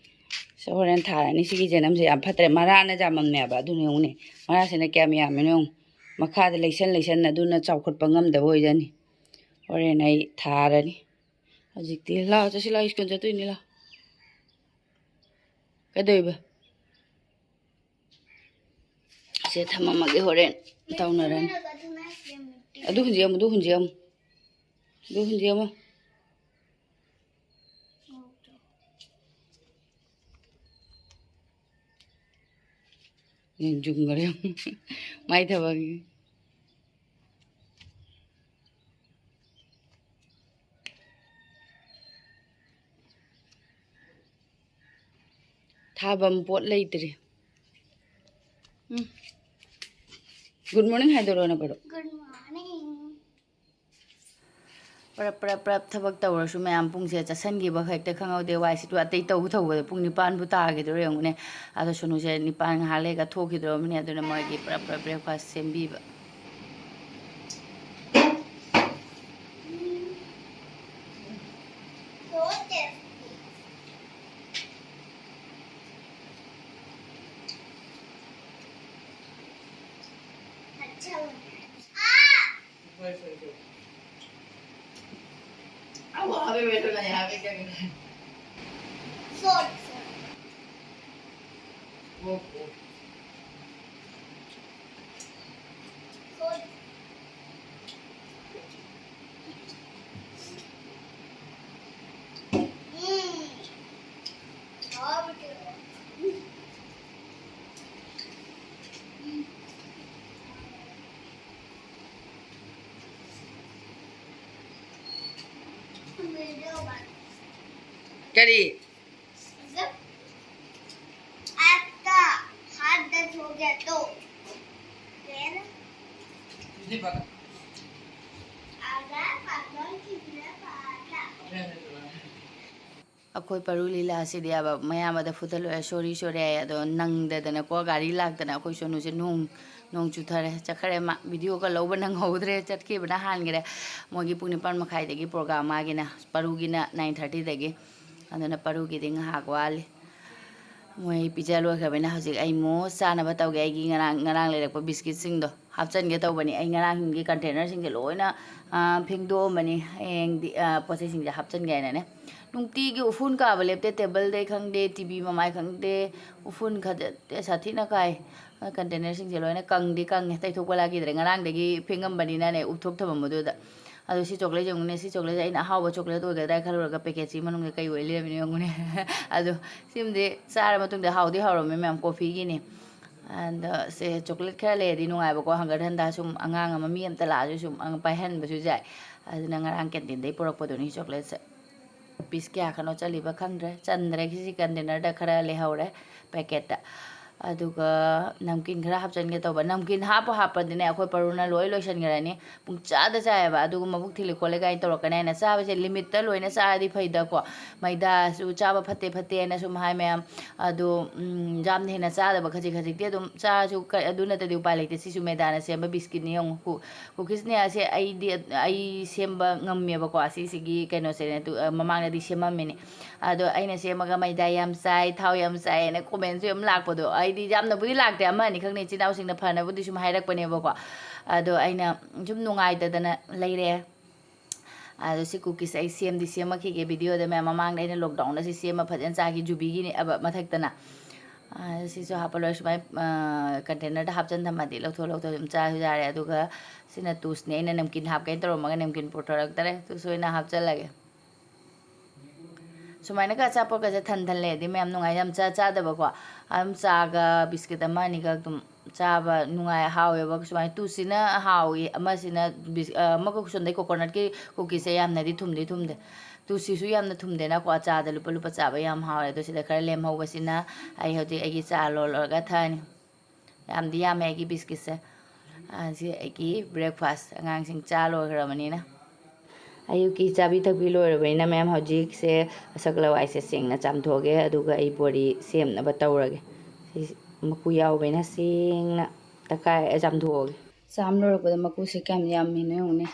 ꯁꯤ ꯍꯣꯔꯦꯟ ꯊꯥꯔꯅꯤ꯫ ꯁꯤꯒꯤ ꯖꯦꯅꯝꯁꯦ ꯌꯥꯝ ꯐꯠꯇ꯭ꯔꯦ꯫ ꯃꯔꯥꯅ ꯌꯥꯝꯃꯝꯃꯦꯕ꯫ ꯑꯗꯨꯅ ꯌꯦꯡꯉꯨꯅꯦ꯫ ꯃꯔꯥꯁꯤꯅ ꯀꯌꯥꯝ ꯌꯥꯝꯃꯤꯅꯣ ꯌꯦꯡꯉꯨ꯫ ꯃꯈꯥꯗ ꯂꯩꯁꯟ ꯂꯩꯁꯟ ꯑꯗꯨꯅ ꯆꯥꯎꯈꯠꯄ ꯉꯝꯗꯕ ꯑꯣꯏꯖꯅꯤ꯫ ꯍꯣꯔꯦꯟ ꯑꯩ ꯊꯥꯔꯅꯤ꯫ ꯍꯧꯖꯤꯛꯇꯤ ꯂꯥꯛꯑꯣ ꯆꯠꯁꯤ ꯂꯥꯛꯑꯣ꯫ School ꯆꯠꯇꯣꯏꯅꯤ ꯂꯥꯛꯑꯣ꯫ ꯀꯩꯗꯧꯏꯕ? ꯁꯦ ꯊꯝꯃꯝꯃꯒꯦ, ꯍꯣꯔꯦꯟ ꯇꯧꯅꯔꯅꯤ꯫ ꯑꯗꯨ ꯍꯨꯟꯖꯦꯛꯑꯝꯃꯨ, ꯑꯗꯨ ꯍꯨꯟꯖꯦꯛꯑꯝꯃꯨ꯫ ꯑꯗꯨ ꯍꯨꯟꯖꯦꯛꯑꯝꯃꯨ꯫ ꯌꯦꯟ ꯌꯨꯡꯈꯔꯦ꯫ ꯃꯥꯏ ꯊꯕꯛ꯫ ꯊꯥꯐꯝ ꯄꯣꯠ ꯂꯩꯇ꯭ꯔꯦ꯫ ꯎꯝ꯫ Good morning ꯍꯥꯏꯗꯣꯔꯛꯑꯣ ꯅꯄꯥꯗꯣ꯫ Good morning꯫ ꯄ꯭ꯔꯞ ꯄ꯭ꯔꯞ ꯄ꯭ꯔꯞ ꯊꯕꯛ ꯇꯧꯔꯁꯨ ꯃꯌꯥꯝ ꯄꯨꯡꯁꯦ ꯆꯠꯁꯟꯈꯤꯕ ꯍꯦꯛꯇ ꯈꯪꯍꯧꯗꯦ꯫ ꯋꯥꯏ ꯁꯤꯠꯄ ꯑꯇꯩ ꯇꯧ ꯇꯧꯕꯗ ꯄꯨꯡ ꯅꯤꯄꯥꯟꯕꯨ ꯇꯥꯈꯤꯗꯣꯔꯦ ꯌꯦꯡꯉꯨꯅꯦ꯫ ꯑꯗꯣ ꯁꯣꯅꯨꯁꯦ ꯅꯤꯄꯥꯟ ꯉꯥꯏꯍꯥꯛ ꯂꯩꯔꯒ ꯊꯣꯛꯈꯤꯗꯣꯔꯕꯅꯦ꯫ ꯑꯗꯨꯅ ꯃꯣꯏꯒꯤ ꯄ꯭ꯔꯞ ꯄ꯭ꯔꯞ breakfast ꯁꯦꯝꯕꯤꯕ꯫ अच्छा। अब वहाँ पे बैठो ना, यहाँ पे क्या करना है? Food, food। वो, वो। Food। ꯀꯔꯤ? একটা হাত ধো গেতো। फिर? तुझे पता। अगर पागल किसने पाला? अरे, अरे, अरे। ꯑꯩꯈꯣꯏ ꯄꯔꯨ ꯂꯤꯂꯥꯁꯤꯗꯤ ꯑꯕ ꯃꯌꯥꯝꯕꯗ ꯐꯨꯊ ꯂꯣꯏꯔꯦ, "ꯁꯣꯔꯤ, ꯁꯣꯔꯤ" ꯍꯥꯏ꯫ ꯑꯗꯣ ꯅꯪꯗꯗꯅꯀꯣ, ꯒꯥꯔꯤ ꯂꯥꯛꯇꯅ ꯑꯩꯈꯣꯏ ꯁꯣꯅꯨꯁꯦ ꯅꯣꯡ, ꯅꯣꯡ ꯆꯨꯊꯔꯦ, ꯆꯠꯈ꯭ꯔꯦ ꯃꯥ꯫ ꯚꯤꯗꯤꯑꯣꯒ ꯂꯧꯕ ꯅꯪꯍꯧꯗ꯭ꯔꯦ, ꯆꯠꯈꯤꯕꯅ ꯍꯥꯟꯈ꯭ꯔꯦ꯫ ꯃꯣꯏꯒꯤ ꯄꯨꯡ ꯅꯤꯄꯥꯟ ꯃꯈꯥꯏꯗꯒꯤ ꯄ꯭ꯔꯣꯒ꯭ꯔꯥꯝ ꯃꯥꯒꯤꯅ, ꯄꯔꯨꯒꯤꯅ ꯅꯥꯏꯟ ꯊꯥꯔꯇꯤꯗꯒꯤ꯫ ꯑꯗꯨꯅ ꯄꯔꯨꯒꯤꯗꯤ ꯉꯥꯏꯍꯥꯛ ꯋꯥꯠꯂꯤ꯫ ꯃꯣꯏ ꯄꯤꯖ ꯂꯣꯏꯈ꯭ꯔꯕꯅꯤꯅ ꯍꯧꯖꯤꯛ ꯑꯩ ꯃꯣꯃꯣ ꯆꯥꯅꯕ ꯇꯧꯒꯦ꯫ ꯑꯩꯒꯤ ꯉꯔꯥꯡ, ꯉꯔꯥꯡ ꯂꯩꯔꯛꯄ ꯕꯤꯁꯀꯤꯠꯁꯤꯡꯗꯣ ꯍꯥꯞꯆꯤꯟꯒꯦ ꯇꯧꯕꯅꯤ꯫ ꯑꯩ ꯉꯔꯥꯡꯒꯤ ꯀꯟꯇꯦꯅꯔꯁꯤꯡꯁꯦ ꯂꯣꯏꯅ, ꯑ, ꯐꯦꯡꯗꯣꯛꯑꯝꯕꯅꯤ꯫ ꯍꯌꯦꯡꯗꯤ, ꯑ, ꯄꯣꯠ ꯆꯩꯁꯤꯡꯁꯦ ꯍꯥꯞꯆꯤꯟꯒꯦ ꯍꯥꯏꯅꯅꯦ꯫ ꯅꯨꯡꯇꯤꯒꯤ ꯎꯐꯨꯟ ꯀꯥꯕ ꯂꯦꯞꯇꯦ꯫ ꯇꯦꯕꯜꯗꯩ ꯈꯪꯗꯦ, ꯇꯤ ꯚꯤ ꯃꯃꯥꯏ ꯈꯪꯗꯦ, ꯎꯐꯨꯟ ꯈꯖꯠꯇꯦ ꯁꯥꯊꯤꯅ ꯀꯥꯏ꯫ ꯀꯟꯇꯦꯅꯔꯁꯤꯡꯁꯦ ꯂꯣꯏꯅ ꯀꯪꯗꯤ ꯀꯪꯉꯦ, ꯇꯩꯊꯣꯛꯄ ꯂꯥꯛꯈꯤꯗ꯭ꯔꯦ꯫ ꯉꯔꯥꯡꯗꯒꯤ ꯐꯦꯡꯉꯝꯕꯅꯤꯅꯅꯦ, ꯎꯞꯊꯣꯛ ꯊꯝꯃꯝꯕꯗꯨꯗ꯫ ꯑꯗꯣ ꯁꯤ ꯆꯣꯀ꯭ꯂꯦꯠ ꯌꯦꯡꯉꯨꯅꯦ, ꯁꯤ ꯆꯣꯀ꯭ꯂꯦꯠꯁꯦ ꯑꯩꯅ ꯑꯍꯥꯎꯕ ꯆꯣꯀ꯭ꯂꯦꯠ ꯑꯣꯏꯒꯗ꯭ꯔꯥ ꯈꯜꯂꯨꯔꯒ ꯄꯦꯀꯦꯠꯁꯤ ꯃꯅꯨꯡꯗ ꯀꯩ ꯑꯣꯏ ꯂꯩꯔꯝꯃꯤꯅꯣ ꯌꯦꯡꯉꯨꯅꯦ꯫ ꯑꯗꯣ ꯁꯤꯃꯗꯤ ꯆꯥꯔ ꯃꯇꯨꯡꯗ ꯍꯥꯎꯗꯤ ꯍꯥꯎꯔꯝꯃꯦ ꯃꯌꯥꯝ, ꯀꯣꯐꯤꯒꯤꯅꯤ꯫ ꯑꯗꯣ ꯁꯦ ꯆꯣꯀ꯭ꯂꯦꯠ ꯈꯔ ꯂꯩꯔꯗꯤ ꯅꯨꯡꯉꯥꯏꯕꯀꯣ, ꯍꯪꯒꯠ ꯍꯟꯗ ꯁꯨꯝ ꯑꯉꯥꯡ ꯑꯃ ꯃꯤ ꯑꯝꯇ ꯂꯥꯛꯑꯁꯨ ꯁꯨꯝ ꯑꯪ-, ꯄꯥꯏꯍꯟꯕꯁꯨ ꯌꯥꯏ꯫ ꯑꯗꯨꯅ ꯉꯔꯥꯡ ꯀꯦꯟꯇꯤꯟꯗꯩ ꯄꯨꯔꯛꯄꯗꯨꯅꯤ ꯆꯣꯀ꯭ꯂꯦꯠꯁꯦ꯫ ꯄꯤꯁ ꯀꯌꯥ ꯈꯛꯅꯣ ꯆꯠꯂꯤꯕ ꯈꯪꯗ꯭ꯔꯦ꯫ ꯆꯟꯗ꯭ꯔꯦ ꯁꯤꯁꯤ ꯀꯟꯇꯦꯅꯔꯗ ꯈꯔ ꯂꯩꯍꯧꯔꯦ ꯄꯦꯀꯦꯠꯇ꯫ ꯑꯗꯨꯒ ꯅꯝꯀꯤꯟ ꯈꯔ ꯍꯥꯞꯆꯤꯟꯒꯦ ꯇꯧꯕ꯫ ꯅꯝꯀꯤꯟ ꯍꯥꯞꯄꯨ ꯍꯥꯞꯄꯗꯤꯅꯦ ꯑꯩꯈꯣꯏ ꯄꯔꯨꯅ ꯂꯣꯏ ꯂꯣꯏꯁꯤꯟꯈ꯭ꯔꯅꯤ꯫ ꯄꯨꯡꯆꯥꯗ ꯆꯥꯏꯌꯦꯕ꯫ ꯑꯗꯨꯒ ꯃꯕꯨꯛ ꯊꯤꯜꯂꯤ ꯈꯣꯠꯂꯤ ꯀꯥꯏꯅ ꯇꯧꯔꯛꯀꯅꯤ ꯍꯥꯏꯅ ꯆꯥꯕꯁꯦ ꯂꯤꯃꯤꯠꯇ ꯂꯣꯏꯅ ꯆꯥꯔꯗꯤ ꯐꯩꯗꯀꯣ꯫ ꯃꯩꯗꯥꯁꯨ ꯆꯥꯕ ꯐꯠꯇꯦ ꯐꯠꯇꯦ ꯍꯥꯏꯅ ꯁꯨꯝ ꯍꯥꯏ ꯃꯌꯥꯝ꯫ ꯑꯗꯣ, ꯎꯝ, ꯌꯥꯝꯅ ꯍꯦꯟꯅ ꯆꯥꯗꯕ ꯈꯖꯤꯛ ꯈꯖꯤꯛꯇꯤ ꯑꯗꯨꯝ ꯆꯥꯔꯁꯨ ꯀ-, ꯑꯗꯨ ꯅꯠꯇꯗꯤ ꯎꯄꯥꯏ ꯂꯩꯇꯦ꯫ ꯁꯤꯁꯨ ꯃꯦꯗꯥꯅ ꯁꯦꯝꯕ ꯕꯤꯁꯀꯤꯠꯅꯤ ꯌꯦꯡꯉꯨ꯫ ꯀꯨ-, ꯀꯨꯀꯤꯁꯅꯦ ꯑꯁꯦ ꯑꯩꯗꯤ, ꯑꯩ ꯁꯦꯝꯕ ꯉꯝꯃꯦꯕꯀꯣ꯫ ꯑꯁꯤꯁꯤꯒꯤ ꯀꯩꯅꯣꯁꯦ ꯇꯨ-, ꯑ, ꯃꯃꯥꯡꯗꯗꯤ ꯁꯦꯝꯃꯝꯃꯤꯅꯦ꯫ ꯑꯗꯣ ꯑꯩꯅ ꯁꯦꯝꯃꯒ ꯃꯩꯗꯥ ꯌꯥꯝ ꯆꯥꯏ, ꯊꯥꯎ ꯌꯥꯝ ꯆꯥꯏ ꯍꯥꯏꯅ ꯀꯣꯃꯦꯟꯁꯨ ꯌꯥꯝ ꯂꯥꯛꯄꯗꯣ, ꯑꯩꯗꯤ ꯌꯥꯝꯅꯕꯨꯗꯤ ꯂꯥꯛꯇꯦ, ꯑꯃ ꯑꯅꯤ ꯈꯛꯅꯦ ꯏꯆꯤꯟ ꯏꯅꯥꯎꯁꯤꯡꯅ ꯐꯅꯕꯨꯗꯤ ꯁꯨꯝ ꯍꯥꯏꯔꯛꯄꯅꯦꯕꯀꯣ꯫ ꯑꯗꯣ ꯑꯩꯅ ꯁꯨꯝ ꯅꯨꯡꯉꯥꯏꯇꯗꯅ ꯂꯩꯔꯦ꯫ ꯑꯗꯣ ꯁꯤ ꯀꯨꯀꯤꯁ ꯑꯩ ꯁꯦꯝꯗꯤ ꯁꯦꯝꯃꯛꯈꯤꯒꯦ ꯚꯤꯗꯤꯑꯣꯗ ꯃꯌꯥꯝ꯫ ꯃꯃꯥꯡꯗ ꯑꯩꯅ ꯂꯣꯛꯗꯥꯎꯟꯗ ꯁꯤ ꯁꯦꯝꯃ ꯐꯖꯅ ꯆꯥꯈꯤ, ꯖꯨꯕꯤꯒꯤꯅꯦ ꯑꯕ ꯃꯊꯛꯇꯅ꯫ ꯑ, ꯁꯤꯁꯨ ꯍꯥꯞꯄ ꯂꯣꯏꯔꯦ꯫ ꯁꯨꯃꯥꯏꯅ, ꯑ, ꯀꯟꯇꯦꯅꯔꯗ ꯍꯥꯞꯆꯟ ꯊꯝꯃꯗꯤ ꯂꯧꯊꯣꯛ ꯂꯧꯊꯣꯛ ꯑꯗꯨꯝ ꯆꯥꯁꯨ ꯌꯥꯔꯦ꯫ ꯑꯗꯨꯒ ꯁꯤꯅ ꯇꯨꯁꯅꯦ, ꯑꯩꯅ ꯅꯝꯀꯤꯟ ꯍꯥꯞꯀꯦꯅ ꯇꯧꯔꯝꯃꯒ ꯅꯝꯀꯤꯟ ꯄꯨꯊꯣꯔꯛꯇꯔꯦ꯫ ꯇꯨꯁ ꯑꯣꯏꯅ ꯍꯥꯞꯆꯜꯂꯒꯦ꯫ ꯁꯨꯃꯥꯏꯅꯒ ꯑꯆꯥꯄꯣꯠꯀꯁꯦ ꯊꯟ ꯊꯟ ꯂꯩꯔꯗꯤ ꯃꯌꯥꯝ ꯅꯨꯡꯉꯥꯏ, ꯌꯥꯝ ꯆꯥ ꯆꯥꯗꯕꯀꯣ꯫ ꯑꯗꯨꯝ ꯆꯥꯒ ꯕꯤꯁꯀꯤꯠ ꯑꯃ ꯑꯅꯤꯒ ꯑꯗꯨꯝ ꯆꯥꯕ ꯅꯨꯡꯉꯥꯏ, ꯍꯥꯎꯋꯦꯕ꯫ ꯁꯨꯃꯥꯏꯅ ꯇꯨꯁꯤꯅ ꯍꯥꯎꯏ, ꯑꯃꯁꯤꯅ ꯕꯤꯁ-, ꯑ, ꯑꯃꯒ ꯁꯣꯝꯗꯩ ꯀꯣꯀꯣꯅꯠꯀꯤ ꯀꯨꯀꯤꯁꯁꯦ ꯌꯥꯝꯅꯗꯤ ꯊꯨꯝꯗꯤ ꯊꯨꯝꯗꯦ꯫ ꯇꯨꯁꯤꯁꯨ ꯌꯥꯝꯅ ꯊꯨꯝꯗꯦꯅꯀꯣ, ꯆꯥꯗ ꯂꯨꯞꯄ ꯂꯨꯞꯄ ꯆꯥꯕ ꯌꯥꯝ ꯍꯥꯎꯔꯦ꯫ ꯑꯗꯣ ꯁꯤꯗ ꯈꯔ ꯂꯦꯝꯍꯧꯕꯁꯤꯅ ꯑꯩ ꯍꯧꯖꯤꯛ ꯑꯩꯒꯤ ꯆꯥ ꯂꯣꯜꯂꯒ ꯊꯛꯑꯅꯤ꯫ ꯌꯥꯝꯗꯤ ꯌꯥꯝꯃꯦ ꯑꯩꯒꯤ ꯕꯤꯁꯀꯤꯠꯁꯦ꯫ ꯑ, ꯁꯤ ꯑꯩꯒꯤ ꯕ꯭ꯔꯦꯛꯐꯥꯁ, ꯑꯉꯥꯡꯁꯤꯡ ꯆꯥ ꯂꯣꯏꯈ꯭ꯔꯕꯅꯤꯅ꯫ ꯑꯌꯨꯛꯀꯤ ꯆꯥꯕꯤ ꯊꯛꯄꯤ ꯂꯣꯏꯔꯕꯅꯤꯅ ꯃꯌꯥꯝ ꯍꯧꯖꯤꯛꯁꯦ ꯑꯁꯛ ꯂꯋꯥꯏꯁꯦ ꯁꯦꯡꯅ ꯆꯥꯝꯊꯣꯛꯑꯒꯦ, ꯑꯗꯨꯒ ꯑꯩ ꯕꯣꯔꯤ ꯁꯦꯝꯅꯕ ꯇꯧꯔꯒꯦ꯫ ꯁꯤ ꯃꯀꯨ ꯌꯥꯎꯕꯅꯤꯅ ꯁꯦꯡꯅ ꯇꯛꯈꯥꯏ ꯆꯥꯝꯊꯣꯛꯑꯒꯦ꯫ ꯆꯥꯝ ꯂꯣꯏꯔꯛꯄꯗ ꯃꯀꯨꯁꯦ ꯀꯌꯥꯝ ꯌꯥꯝꯃꯤꯅꯣ ꯌꯦꯡꯉꯨꯅꯦ꯫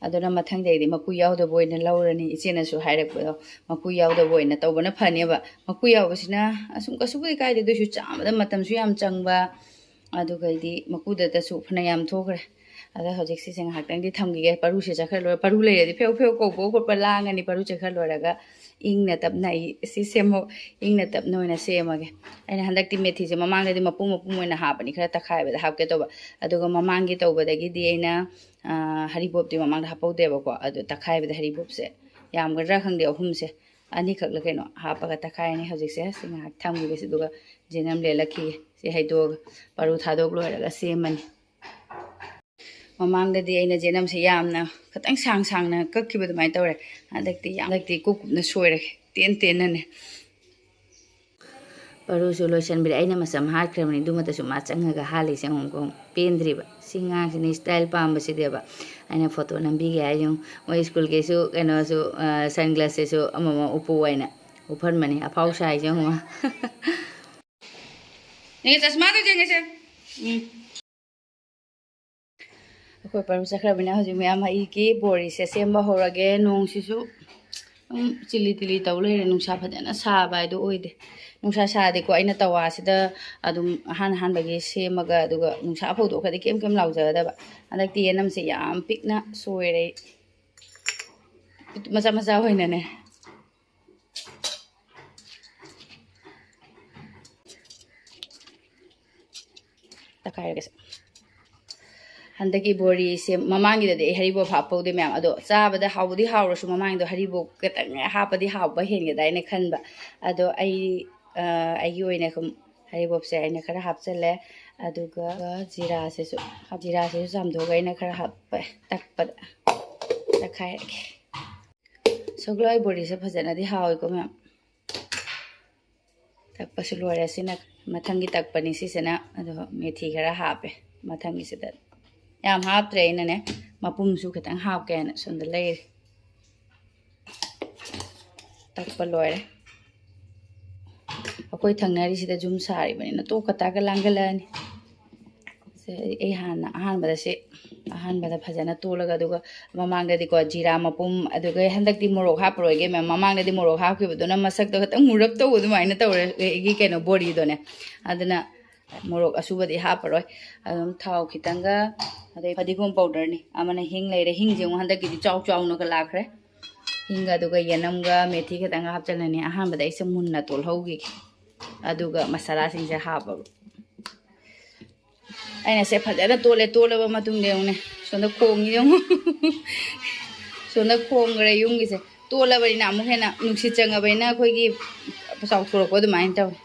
ꯑꯗꯨꯅ ꯃꯊꯪꯗꯩꯗꯤ ꯃꯀꯨ ꯌꯥꯎꯗꯕ ꯑꯣꯏꯅ ꯂꯧꯔꯅꯤ꯫ ꯏꯆꯦꯅꯁꯨ ꯍꯥꯏꯔꯛꯄꯗꯣ, ꯃꯀꯨ ꯌꯥꯎꯗꯕ ꯑꯣꯏꯅ ꯇꯧꯕꯅ ꯐꯅꯦꯕ꯫ ꯃꯀꯨ ꯌꯥꯎꯕꯁꯤꯅ ꯑꯁꯨꯝ ꯀꯩꯁꯨꯕꯨꯗꯤ ꯀꯥꯏꯗꯦ, ꯑꯗꯨꯏꯁꯨ ꯆꯥꯝꯕꯗ ꯃꯇꯝꯁꯨ ꯌꯥꯝ ꯆꯪꯕ, ꯑꯗꯨꯒꯩꯗꯤ ꯃꯀꯨꯗꯇꯁꯨ ꯐꯅ ꯌꯥꯝ ꯊꯣꯛꯈ꯭ꯔꯦ꯫ ꯑꯗꯣ ꯍꯧꯖꯤꯛ ꯁꯤꯁꯦ ꯉꯥꯏꯍꯥꯛꯇꯪꯗꯤ ꯊꯝꯈꯤꯒꯦ꯫ ꯄꯔꯨꯁꯦ ꯆꯠꯈ꯭ꯔ ꯂꯣꯏꯔ, ꯄꯔꯨ ꯂꯩꯔꯗꯤ ꯐꯦꯎ ꯐꯦꯎ ꯀꯧꯕ ꯈꯣꯠꯄ ꯂꯥꯡꯉꯅꯤ꯫ ꯄꯔꯨ ꯆꯠꯈ꯭ꯔ ꯂꯣꯏꯔꯒ ꯏꯪꯅ ꯇꯞꯅ ꯑꯩ ꯁꯤ ꯁꯦꯝꯃꯣ, ꯏꯪꯅ ꯇꯞꯅ ꯑꯣꯏꯅ ꯁꯦꯝꯃꯒꯦ꯫ ꯑꯩꯅ ꯍꯟꯗꯛꯇꯤ ꯃꯦꯊꯤꯁꯦ ꯃꯃꯥꯡꯗꯗꯤ ꯃꯄꯨꯝ ꯃꯄꯨꯝ ꯑꯣꯏꯅ ꯍꯥꯞꯄꯅꯤ, ꯈꯔ ꯇꯛꯈꯥꯏꯕꯗ ꯍꯥꯞꯀꯦ ꯇꯧꯕ꯫ ꯑꯗꯨꯒ ꯃꯃꯥꯡꯒꯤ ꯇꯧꯕꯗꯒꯤꯗꯤ ꯑꯩꯅ, ꯑꯥ, ꯍꯔꯤꯕꯣꯞꯇꯤ ꯃꯃꯥꯡꯗ ꯍꯥꯞꯍꯧꯗꯦꯕꯀꯣ꯫ ꯑꯗꯨ ꯇꯛꯈꯥꯏꯕꯗ ꯍꯔꯤꯕꯣꯞꯁꯦ ꯌꯥꯝꯒꯗ꯭ꯔꯥ ꯈꯪꯗꯦ, ꯑꯍꯨꯝꯁꯦ ꯑꯅꯤꯈꯛꯂ ꯀꯩꯅꯣ ꯍꯥꯞꯄꯒ ꯇꯛꯈꯥꯏꯔꯅꯤ꯫ ꯍꯧꯖꯤꯛꯁꯦ ꯁꯤ ꯉꯥꯏꯍꯥꯛ ꯊꯝꯈꯤꯒꯦ꯫ ꯑꯗꯨꯒ ꯖꯦꯅꯝ ꯂꯦꯜꯂꯛꯈꯤꯒꯦ꯫ ꯁꯤ ꯍꯩꯗꯣꯛꯑꯒ ꯄꯔꯨ ꯊꯥꯗꯣꯛ ꯂꯣꯏꯔꯒ ꯁꯦꯝꯃꯅꯤ꯫ ꯃꯃꯥꯡꯗꯗꯤ ꯑꯩꯅ ꯖꯦꯅꯝꯁꯦ ꯌꯥꯝꯅ ꯈꯤꯇꯪ ꯁꯥꯡ ꯁꯥꯡꯅ ꯀꯛꯈꯤꯕ ꯑꯗꯨꯃꯥꯏꯅ ꯇꯧꯔꯦ꯫ ꯍꯟꯗꯛꯇꯤ ꯌꯥꯝ, ꯍꯟꯗꯛꯇꯤ ꯀꯨꯞ ꯀꯨꯞꯅ ꯁꯣꯏꯔꯒꯦ, ꯇꯦꯟ ꯇꯦꯟꯅꯅꯦ꯫ ꯄꯔꯨꯁꯨ ꯂꯣꯏꯁꯟꯕꯤꯔꯦ꯫ ꯑꯩꯅ ꯃꯆꯝ ꯍꯥꯠꯈ꯭ꯔꯕꯅꯤ, ꯑꯗꯨꯃꯛꯇꯁꯨ ꯃꯥ ꯆꯪꯉꯒ ꯍꯥꯠꯂꯤꯁꯦ ꯑꯃꯨꯛ ꯑꯃꯨꯛ ꯄꯦꯟꯗ꯭ꯔꯤꯕ꯫ ꯁꯤ ꯉꯥꯡꯁꯤꯅ style ꯄꯥꯝꯕꯁꯤꯗꯤꯕ꯫ ꯑꯩꯅ photo ꯅꯝꯕꯤꯒꯦ ꯍꯥꯏ ꯌꯦꯡꯉꯨ꯫ ꯃꯣꯏ ꯁ꯭ꯀꯨꯜꯒꯤꯁꯨ ꯀꯩꯅꯣꯁꯨ, ꯑ, sunglasses ꯁꯤꯁꯨ ꯑꯃꯃꯝ ꯎꯞꯄꯨ ꯍꯥꯏꯅ ꯎꯞꯍꯟꯕꯅꯤ꯫ ꯑꯐꯥꯎ ꯁꯥꯏꯁꯦ ꯌꯦꯡꯉꯨ꯫ ꯅꯪꯒꯤ ꯆꯁꯃꯥꯗꯣ ꯌꯦꯡꯒꯦꯁꯦ꯫ ꯎꯝ꯫ ꯑꯩꯈꯣꯏ ꯄꯔꯨ ꯆꯠꯈ꯭ꯔꯕꯅꯤꯅ ꯍꯧꯖꯤꯛ ꯃꯌꯥꯝ ꯑꯩꯒꯤ ꯕꯣꯔꯤꯁꯦ ꯁꯦꯝꯕ ꯍꯧꯔꯒꯦ꯫ ꯅꯣꯡꯁꯤꯁꯨ ꯑꯗꯨꯝ ꯆꯤꯂꯤ ꯇꯤꯂꯤ ꯇꯧ ꯂꯩꯔꯦ꯫ ꯅꯨꯡꯁꯥ ꯐꯖꯅ ꯁꯥꯕ ꯍꯥꯏꯗꯣ ꯑꯣꯏꯗꯦ꯫ ꯅꯨꯡꯁꯥ ꯁꯥꯗꯦꯀꯣ, ꯑꯩꯅ ꯇꯋꯥꯁꯤꯗ ꯑꯗꯨꯝ ꯑꯍꯥꯟ ꯑꯍꯥꯟꯕꯒꯤ ꯁꯦꯝꯃꯒ, ꯑꯗꯨꯒ ꯅꯨꯡꯁꯥ ꯐꯧꯗꯣꯛꯈ꯭ꯔꯗꯤ ꯀꯩꯝ ꯀꯩꯝ ꯂꯥꯎꯖꯗꯕ꯫ ꯍꯟꯗꯛꯇꯤ ꯌꯦꯅꯝꯁꯦ ꯌꯥꯝ ꯄꯤꯛꯅ ꯁꯣꯏꯔꯦ꯫ ꯃꯆꯥ ꯃꯆꯥ ꯑꯣꯏꯅꯅꯦ꯫ ꯇꯛꯈꯥꯏꯔꯒꯦ ꯁꯦ꯫ ꯍꯟꯗꯛꯀꯤ ꯕꯣꯔꯤꯁꯦ, ꯃꯃꯥꯡꯒꯤꯗꯗꯤ ꯑꯩ ꯍꯔꯤꯕꯣꯞ ꯍꯥꯞꯄꯧꯗꯦ ꯃꯌꯥꯝ, ꯑꯗꯣ ꯆꯥꯕꯗ ꯍꯥꯎꯕꯗꯤ ꯍꯥꯎꯔꯁꯨ ꯃꯃꯥꯡꯗꯣ ꯍꯔꯤꯕꯣꯞ ꯈꯤꯇꯪ ꯍꯥꯞꯄꯗꯤ ꯍꯥꯎꯕ ꯍꯦꯟꯒꯗ꯭ꯔꯥ ꯍꯥꯏꯅ ꯈꯟꯕ꯫ ꯑꯗꯣ ꯑꯩ, ꯑ, ꯑꯩꯒꯤ ꯑꯣꯏꯅ ꯁꯨꯝ ꯍꯔꯤꯕꯣꯞꯁꯦ ꯑꯩꯅ ꯈꯔ ꯍꯥꯞꯆꯜꯂꯦ꯫ ꯑꯗꯨꯒ ꯖꯤꯔꯥꯁꯤꯁꯨ, ꯖꯤꯔꯥꯁꯤꯁꯨ ꯆꯥꯝꯊꯣꯛꯑꯒ ꯑꯩꯅ ꯈꯔ ꯍꯥꯞꯄꯦ, ꯇꯛꯄꯗ ꯇꯛꯈꯥꯏꯔꯒꯦ꯫ ꯁꯒꯣꯜ ꯍꯋꯥꯏ ꯕꯣꯔꯤꯁꯦ ꯐꯖꯅꯗꯤ ꯍꯥꯎꯋꯤꯀꯣ ꯃꯌꯥꯝ꯫ ꯇꯛꯄꯁꯨ ꯂꯣꯏꯔꯦ꯫ ꯁꯤꯅ ꯃꯊꯪꯒꯤ ꯇꯛꯄꯅꯤ ꯁꯤꯁꯤꯅ꯫ ꯑꯗꯣ ꯃꯦꯊꯤ ꯈꯔ ꯍꯥꯞꯄꯦ ꯃꯊꯪꯒꯤꯁꯤꯗ꯫ ꯌꯥꯝ ꯍꯥꯞꯇ꯭ꯔꯦ ꯑꯩꯅꯅꯦ, ꯃꯄꯨꯝꯁꯨ ꯈꯤꯇꯪ ꯍꯥꯞꯀꯦꯅ ꯁꯣꯝꯗ ꯂꯩꯔꯤ꯫ ꯇꯛꯄ ꯂꯣꯏꯔꯦ꯫ ꯑꯩꯈꯣꯏ ꯊꯪꯅꯔꯤꯁꯤꯗ ꯌꯨꯝ ꯁꯥꯔꯤꯕꯅꯤꯅ ꯇꯣꯛꯀ ꯇꯥꯛꯀ ꯂꯥꯡꯒꯠꯂꯛꯑꯅꯤ꯫ ꯁꯦ, ꯑꯩ ꯍꯥꯟꯅ ꯑꯍꯥꯟꯕꯗ ꯁꯦ, ꯑꯍꯥꯟꯕꯗ ꯐꯖꯅ ꯇꯣꯠꯂꯒ, ꯑꯗꯨꯒ ꯃꯃꯥꯡꯗꯗꯤꯀꯣ ꯖꯤꯔꯥ ꯃꯄꯨꯝ, ꯑꯗꯨꯒ ꯍꯟꯗꯛꯇꯤ ꯃꯣꯔꯣꯛ ꯍꯥꯞꯄꯔꯣꯏꯒꯦ ꯃꯦꯝ, ꯃꯃꯥꯡꯗꯗꯤ ꯃꯣꯔꯣꯛ ꯍꯥꯞꯈꯤꯕꯗꯨꯅ ꯃꯁꯛꯇꯣ ꯈꯤꯇꯪ ꯃꯨꯔꯞ ꯇꯧꯕ ꯑꯗꯨꯃꯥꯏꯅ ꯇꯧꯔꯦ ꯑꯩꯒꯤ ꯀꯩꯅꯣ ꯕꯣꯔꯤꯗꯣꯅꯦ꯫ ꯑꯗꯨꯅ ꯃꯣꯔꯣꯛ ꯑꯁꯨꯕꯗꯤ ꯍꯥꯞꯄꯔꯣꯏ꯫ ꯑꯗꯨꯝ ꯊꯥꯎ ꯈꯤꯇꯪꯒ, ꯑꯗꯩ ꯐꯗꯤꯒꯣꯝ ꯄꯥꯎꯗꯔꯅꯤ, ꯑꯃꯅ ꯍꯤꯡ ꯂꯩꯔꯦ꯫ ꯍꯤꯡꯁꯦ ꯑꯃꯨꯛ ꯍꯟꯗꯛꯀꯤꯗꯤ ꯆꯥꯎ ꯆꯥꯎꯅꯒ ꯂꯥꯛꯈ꯭ꯔꯦ꯫ ꯍꯤꯡꯒ ꯑꯗꯨꯒ ꯌꯦꯅꯝꯒ ꯃꯦꯊꯤ ꯈꯤꯇꯪꯒ ꯍꯥꯞꯆꯤꯜꯂꯅꯤ꯫ ꯑꯍꯥꯟꯕꯗ ꯑꯩꯁꯦ ꯃꯨꯟꯅ ꯇꯣꯠꯍꯧꯈꯤꯒꯦ, ꯑꯗꯨꯒ ꯃꯁꯥꯂꯥꯁꯤꯡꯁꯦ ꯍꯥꯞꯄꯕ꯫ ꯑꯩꯅ ꯁꯦ ꯐꯖꯅ ꯇꯣꯠꯂꯦ꯫ ꯇꯣꯠꯂꯕ ꯃꯇꯨꯡꯗ ꯌꯦꯡꯉꯨꯅꯦ, ꯁꯣꯝꯗ ꯈꯣꯡꯉꯤ ꯌꯦꯡꯉꯨ꯫ ꯁꯣꯝꯗ ꯈꯣꯡꯈ꯭ꯔꯦ ꯌꯨꯝꯒꯤꯁꯦ꯫ ꯇꯣꯠꯂꯕꯅꯤꯅ ꯑꯃꯨꯛ ꯍꯦꯟꯅ ꯅꯨꯡꯁꯤꯠ ꯆꯪꯉꯕꯅꯤꯅ ꯑꯩꯈꯣꯏꯒꯤ ꯆꯥꯎꯊꯣꯔꯛꯄ ꯑꯗꯨꯃꯥꯏꯅ ꯇꯧꯋꯦ꯫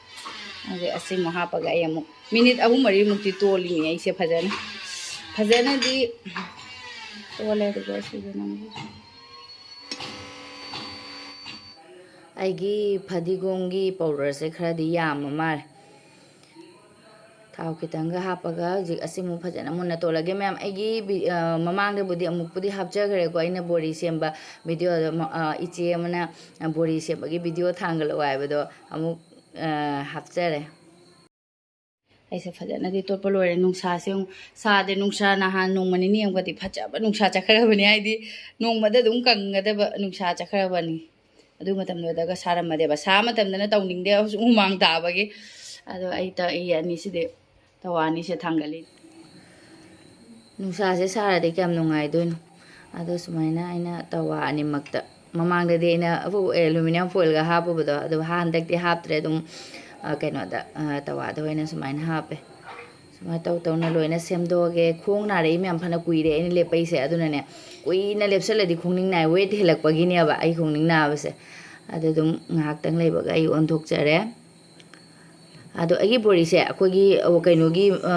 ꯑꯗꯩ ꯑꯁꯤ ꯑꯃꯨꯛ ꯍꯥꯞꯄꯒ ꯑꯩ ꯑꯃꯨꯛ ꯃꯤꯅꯤꯠ ꯑꯍꯨꯝ ꯃꯔꯤꯃꯨꯛꯇꯤ ꯇꯣꯠꯂꯤꯅꯦ ꯑꯩꯁꯦ ꯐꯖꯅ꯫ ꯐꯖꯅꯗꯤ ꯇꯣꯠꯂꯦ꯫ ꯑꯗꯨꯒ ꯁꯤꯗ ꯅꯪꯒꯤ ꯑꯩꯒꯤ ꯐꯗꯤꯒꯣꯝꯒꯤ ꯄꯥꯎꯗꯔꯁꯦ ꯈꯔꯗꯤ ꯌꯥꯝꯕ ꯃꯥꯜꯂꯦ꯫ ꯊꯥꯎ ꯈꯤꯇꯪꯒ ꯍꯥꯞꯄꯒ ꯍꯧꯖꯤꯛ ꯑꯁꯤꯃꯨꯛ ꯐꯖꯅ ꯃꯨꯟꯅ ꯇꯣꯠꯂꯒꯦ ꯃꯌꯥꯝ꯫ ꯑꯩꯒꯤ ꯚꯤ-, ꯑ, ꯃꯃꯥꯡꯗꯕꯨꯗꯤ ꯑꯃꯨꯛꯄꯨꯗꯤ ꯍꯥꯞꯆꯈ꯭ꯔꯦꯀꯣ ꯑꯩꯅ ꯕꯣꯔꯤ ꯁꯦꯝꯕ ꯚꯤꯗꯤꯑꯣꯗ, ꯃ-, ꯑ, ꯏꯆꯦ ꯑꯃꯅ, ꯑ, ꯕꯣꯔꯤ ꯁꯦꯝꯕꯒꯤ ꯚꯤꯗꯤꯑꯣ ꯊꯥꯡꯒꯠꯂꯛꯑꯣ ꯍꯥꯏꯕꯗꯣ ꯑꯃꯨꯛ, ꯑ, ꯍꯥꯞꯆꯔꯦ꯫ ꯑꯩꯁꯦ ꯐꯖꯅꯗꯤ ꯇꯣꯠꯄ ꯂꯣꯏꯔꯦ꯫ ꯅꯨꯡꯁꯥꯁꯦ ꯑꯃꯨꯛ ꯁꯥꯗꯦ꯫ ꯅꯨꯡꯁꯥ ꯅꯍꯥꯟ ꯅꯣꯡꯃ ꯅꯤꯅꯤ ꯑꯃꯒꯗꯤ ꯐꯖꯕ ꯅꯨꯡꯁꯥ ꯆꯠꯈ꯭ꯔꯕꯅꯤ, ꯍꯥꯏꯗꯤ ꯅꯣꯡꯃꯗ ꯑꯗꯨꯝ ꯀꯪꯒꯗꯕ ꯅꯨꯡꯁꯥ ꯆꯠꯈ꯭ꯔꯕꯅꯤ꯫ ꯑꯗꯨ ꯃꯇꯝꯗꯨꯗꯒ ꯁꯥꯔꯝꯃꯗꯦꯕ꯫ ꯁꯥ ꯃꯇꯝꯗꯅ ꯇꯧꯅꯤꯡꯗꯦ, ꯍꯧꯖꯤꯛ ꯍꯨꯃꯥꯡ ꯇꯥꯕꯒꯤ꯫ ꯑꯗꯣ ꯑꯩ ꯇ-, ꯑꯩ ꯑꯅꯤꯁꯤꯗꯤ, ꯇꯋꯥ ꯑꯅꯤꯁꯦ ꯊꯥꯡꯒꯠꯂꯤ꯫ ꯅꯨꯡꯁꯥꯁꯦ ꯁꯥꯔꯗꯤ ꯀꯌꯥꯝ ꯅꯨꯡꯉꯥꯏꯗꯣꯏꯅꯣ꯫ ꯑꯗꯣ ꯁꯨꯃꯥꯏꯅ ꯑꯩꯅ ꯇꯋꯥ ꯑꯅꯤꯃꯛꯇ, ꯃꯃꯥꯡꯗꯗꯤ ꯑꯩꯅ ꯑꯦꯂꯨꯃꯤꯅꯤꯌꯝ ꯐꯣꯏꯜꯒ ꯍꯥꯞꯄꯨꯕꯗꯣ, ꯑꯗꯨ ꯍꯟꯗꯛꯇꯤ ꯍꯥꯞꯇ꯭ꯔꯦ꯫ ꯑꯗꯨꯝ, ꯑ, ꯀꯩꯅꯣꯗ, ꯑ, ꯇꯋꯥꯗ ꯑꯣꯏꯅ ꯁꯨꯃꯥꯏꯅ ꯍꯥꯞꯄꯦ꯫ ꯁꯨꯃꯥꯏꯅ ꯇꯧ ꯇꯧꯅ ꯂꯣꯏꯅ ꯁꯦꯝꯗꯣꯛꯑꯒꯦ꯫ ꯈꯣꯡ ꯅꯥꯔꯛꯏ ꯃꯌꯥꯝ ꯐꯅ ꯀꯨꯏꯔꯦ ꯑꯩꯅ ꯂꯦꯞꯄꯛꯏꯁꯦ꯫ ꯑꯗꯨꯅꯅꯦ, ꯀꯨꯏꯅ ꯂꯦꯞꯁꯜꯂꯗꯤ ꯈꯣꯡꯅꯤꯡ ꯅꯥꯏ, weight ꯍꯦꯜꯂꯛꯄꯒꯤꯅꯦꯕ ꯑꯩ ꯈꯣꯡꯅꯤꯡ ꯅꯥꯕꯁꯦ꯫ ꯑꯗꯨ ꯑꯗꯨꯝ ꯉꯥꯏꯍꯥꯛꯇꯪ ꯂꯩꯕꯒ ꯑꯩ ꯑꯣꯟꯊꯣꯛꯆꯔꯦ꯫ ꯑꯗꯣ ꯑꯩꯒꯤ ꯕꯣꯔꯤꯁꯦ ꯑꯩꯈꯣꯏꯒꯤ, ꯑ, ꯀꯩꯅꯣꯒꯤ, ꯑ,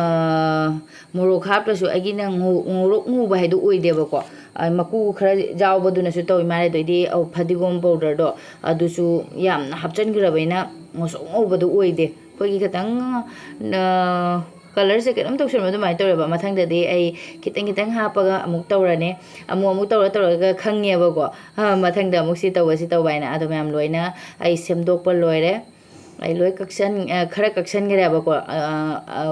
ꯃꯣꯔꯣꯛ ꯍꯥꯞꯇ꯭ꯔꯁꯨ ꯑꯩꯒꯤꯅ ꯉꯧ-, ꯉꯧꯔꯣꯛ ꯉꯧꯕ ꯍꯥꯏꯗꯨ ꯑꯣꯏꯗꯦꯕꯀꯣ꯫ ꯑ, ꯃꯀꯨ ꯈꯔ ꯌꯥꯎꯕꯗꯨꯅꯁꯨ ꯇꯧꯏ ꯃꯥꯜꯂꯦ꯫ ꯑꯗꯩꯗꯤ, ꯑ, ꯐꯗꯤꯒꯣꯝ powderꯗꯣ ꯑꯗꯨꯁꯨ ꯌꯥꯝꯅ ꯍꯥꯞꯆꯤꯟꯈ꯭ꯔꯕꯅꯤꯅ ꯉꯧꯁꯣꯛ ꯉꯧꯕꯗꯨ ꯑꯣꯏꯗꯦ꯫ ꯑꯩꯈꯣꯏꯒꯤ ꯈꯤꯇꯪ, ꯑ, colourꯁꯦ ꯀꯩꯅꯣꯝ ꯇꯧꯁꯟꯕ ꯑꯗꯨꯃꯥꯏꯅ ꯇꯧꯔꯦꯕ꯫ ꯃꯊꯪꯗꯗꯤ ꯑꯩ ꯈꯤꯇꯪ ꯈꯤꯇꯪ ꯍꯥꯞꯄꯒ ꯑꯃꯨꯛ ꯇꯧꯔꯅꯤ꯫ ꯑꯃꯨꯛ ꯑꯃꯨꯛ ꯇꯧꯔ ꯇꯧꯔꯒ ꯈꯪꯉꯦꯕꯀꯣ꯫ ꯑ, ꯃꯊꯪꯗ ꯑꯃꯨꯛ ꯁꯤ ꯇꯧꯕ, ꯁꯤ ꯇꯧꯕ ꯍꯥꯏꯅ꯫ ꯑꯗꯣ ꯃꯌꯥꯝ ꯂꯣꯏꯅ ꯑꯩ ꯁꯦꯝꯗꯣꯛꯄ ꯂꯣꯏꯔꯦ꯫ ꯑꯩ ꯂꯣꯏ ꯀꯛꯁꯟ-, ꯑ, ꯈꯔ ꯀꯛꯁꯟꯈ꯭ꯔꯦꯕꯀꯣ꯫ ꯑ, ꯑ,